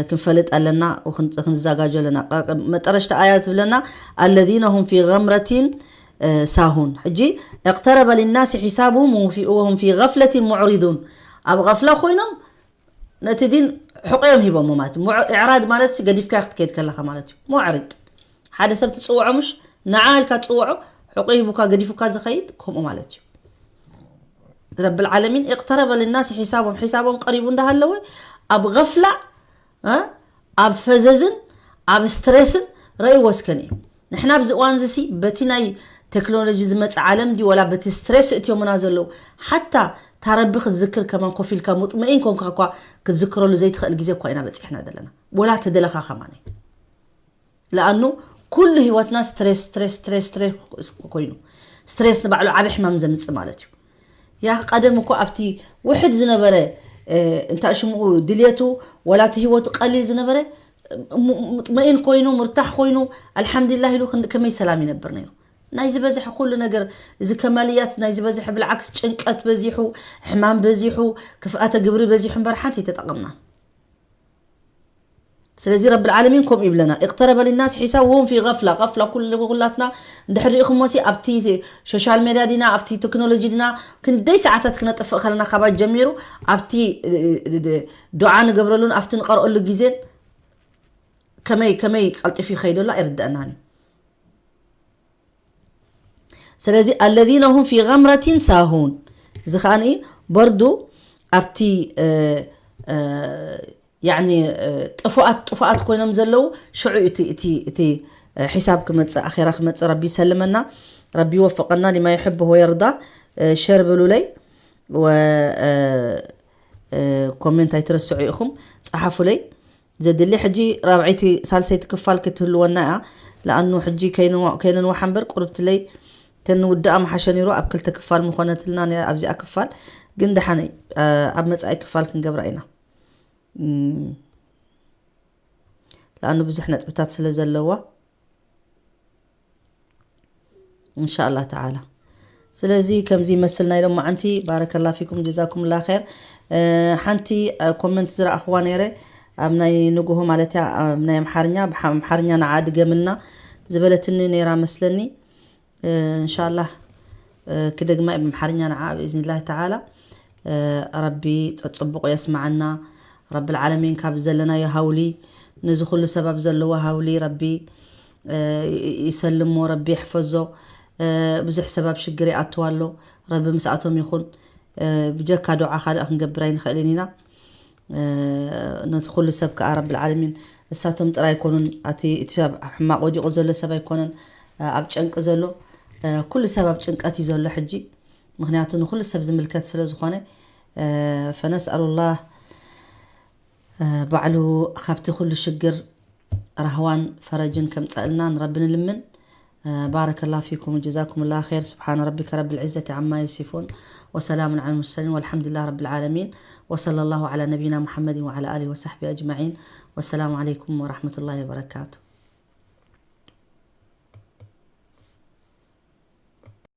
ክንፈልጥ ኣለና፣ ክንዘጋጆ ኣለና። መጠረሽታ ኣያ ዝብለና الذين هم في غمرة ساهون። ሕጂ اقترب للناس حسابهم وهم في غفلة معرضون። ኣብ غفلة ኮይኖም ነቲ ዲን ሕቆዮም ሂቦሞ ማለት እዩ። ኢዕራድ ማለት ገዲፍካ ክትከይድ ከለካ ማለት እዩ። ሙዕሪድ ሓደ ሰብ ትፅውዖ ምሽ ንዓ ኢልካ ትፅውዖ ሕቆ ሂቡካ ገዲፉካ ዝኸይድ ከምኡ ማለት እዩ። ረብል ዓለሚን اقترب للناس حسابهم، ሒሳቦም ቀሪቡ እንዳሃለወ ኣብ غفلة ኣብ ፈዘዝን ኣብ ስትሬስን ረእይዎ እስከ ንዩ። ንሕና ኣብዚ እዋን እዚ ሲ በቲ ናይ ቴክኖሎጂ ዝመፅእ ዓለም ድዩ ወላ በቲ ስትሬስ እትዮምና ዘለዉ? ሓታ ታረቢ ክትዝክር ከማን ኮፍ ኢልካ ሙጥመኢን ኮንካ እኳ ክትዝክረሉ ዘይትኽእል ግዜ እኳ ኢና በፂሕና ዘለና። ወላ ተደለኻ ከማን ለኣኑ ኩሉ ህይወትና ስትሬስ ስትሬስ ስትሬስ ስትሬስ ኮይኑ ስትሬስ ንባዕሉ ዓብ ሕማም ዘምፅእ ማለት እዩ። ያ ቀደም እኮ ኣብቲ ውሕድ ዝነበረ እንታይ ሽምኡ ድልየቱ ወላ እቲ ህይወቱ ቀሊል ዝነበረ ሙጥመኢን ኮይኑ ምርታሕ ኮይኑ ኣልሓምዱሊላህ ኢሉ ከመይ ሰላም ይነብር ነይሩ። ናይ ዝበዝሐ ኩሉ ነገር እዚ ከማልያት ናይ ዝበዝሐ ብልዓክስ ጭንቀት በዚሑ፣ ሕማም በዚሑ፣ ክፍኣተ ግብሪ በዚሑ እምበር ሓንቲ ኣይተጠቐምናን። ስለዚ ረብል ዓለሚን ከምኡ ይብለና اقترب للناس حسابهم وهم في غفلة غفلة ኩሉ ኩላትና እንድሕር ርኢኹሞሲ ኣብቲ ሶሻል ሜድያ ዲና ኣብቲ ቴክኖሎጂ ዲና ክንደይ ሰዓታት ክነጥፍእ ከለና ካባይ ጀሚሩ ኣብቲ ዱዓ ንገብረሉን ኣብቲ ንቀርኦሉ ግዜን ከመይ ከመይ ቀልጢፉ ይኸይደሉ ኣይርድአናን እዩ። ስለዚ الذين هم في غمرة ساهون እዚ ከዓኒ በርዱ ኣብቲ ያኒ ጥፉኣት ጥፉኣት ኮይኖም ዘለዉ ሽዑ እቲ እቲ እቲ ሒሳብ ክመፅእ ኣኼራ ክመፅእ ረቢ ይሰልመና። ረቢ ይወፍቀና لما يحب ويرضى። ሸር ብሉለይ ኮሜንት ኣይትረስዑ ኢኹም ፀሓፉለይ። ዘድሊ ሕጂ ራብዐይቲ ሳልሰይቲ ክፋል ክትህልወና እያ። ለኣኑ ሕጂ ከይንንዋሕ እምበር ቁርብትለይ ተንውድኣ መሓሸ ነይሩ ኣብ ክልተ ክፋል ምኾነትልና ኣብዚኣ ክፋል ግን ደሓነይ ኣብ መፃኢ ክፋል ክንገብራ ኢና። ለኣኑ ብዙሕ ነጥብታት ስለ ዘለዋ እንሻላ ተዓላ። ስለዚ ከምዚ ይመስል ናይ ሎማዓንቲ። ባረከላ ፊኩም ጀዛኩም ላ ር። ሓንቲ ኮመንት ዝረኣኽዋ ነይረ ኣብ ናይ ንግሆ ማለት እያ ኣብ ናይ ኣምሓርኛ ብኣምሓርኛ ንዓ ድገምልና ዝበለትኒ ነይራ መስለኒ። እንሻላህ ክደግማ ብኣምሓርኛ ንዓ ብእዝኒላህ ተዓላ። ረቢ ጸጽቡቑ የስማዓና። ረቢ ልዓለሚን ካብ ዘለናዮ ሃውሊ፣ ነዚ ኩሉ ሰባብ ዘለዎ ሃውሊ ረቢ ይሰልሞ፣ ረቢ ይሕፈዞ። ብዙሕ ሰባብ ሽግር ይኣትዋ ኣሎ። ረቢ ምስኣቶም ይኹን። ብጀካ ዱዓ ካልእ ክንገብር ኣይንኽእልን ኢና። ነቲ ኩሉ ሰብ ከዓ ረብል ዓለሚን እሳቶም ጥራይ ኣይኮኑን። ኣቲ እቲ ሰብ ሕማቕ ወዲቑ ዘሎ ሰብ ኣይኮነን ኣብ ጨንቂ ዘሎ። ኩሉ ሰብ ኣብ ጭንቀት እዩ ዘሎ ሕጂ። ምክንያቱ ንኩሉ ሰብ ዝምልከት ስለ ዝኾነ፣ ፈነስኣሉላህ ባዕሉ ካብቲ ኩሉ ሽግር ራህዋን ፈረጅን ከምፀእልና ንረቢ ንልምን። بارك الله فيكم وجزاكم الله خير. سبحان ربك رب العزة عما يصفون، وسلام على المرسلين، والحمد لله رب العالمين، وصلى الله على نبينا محمد وعلى آله وصحبه أجمعين، والسلام عليكم ورحمة الله وبركاته.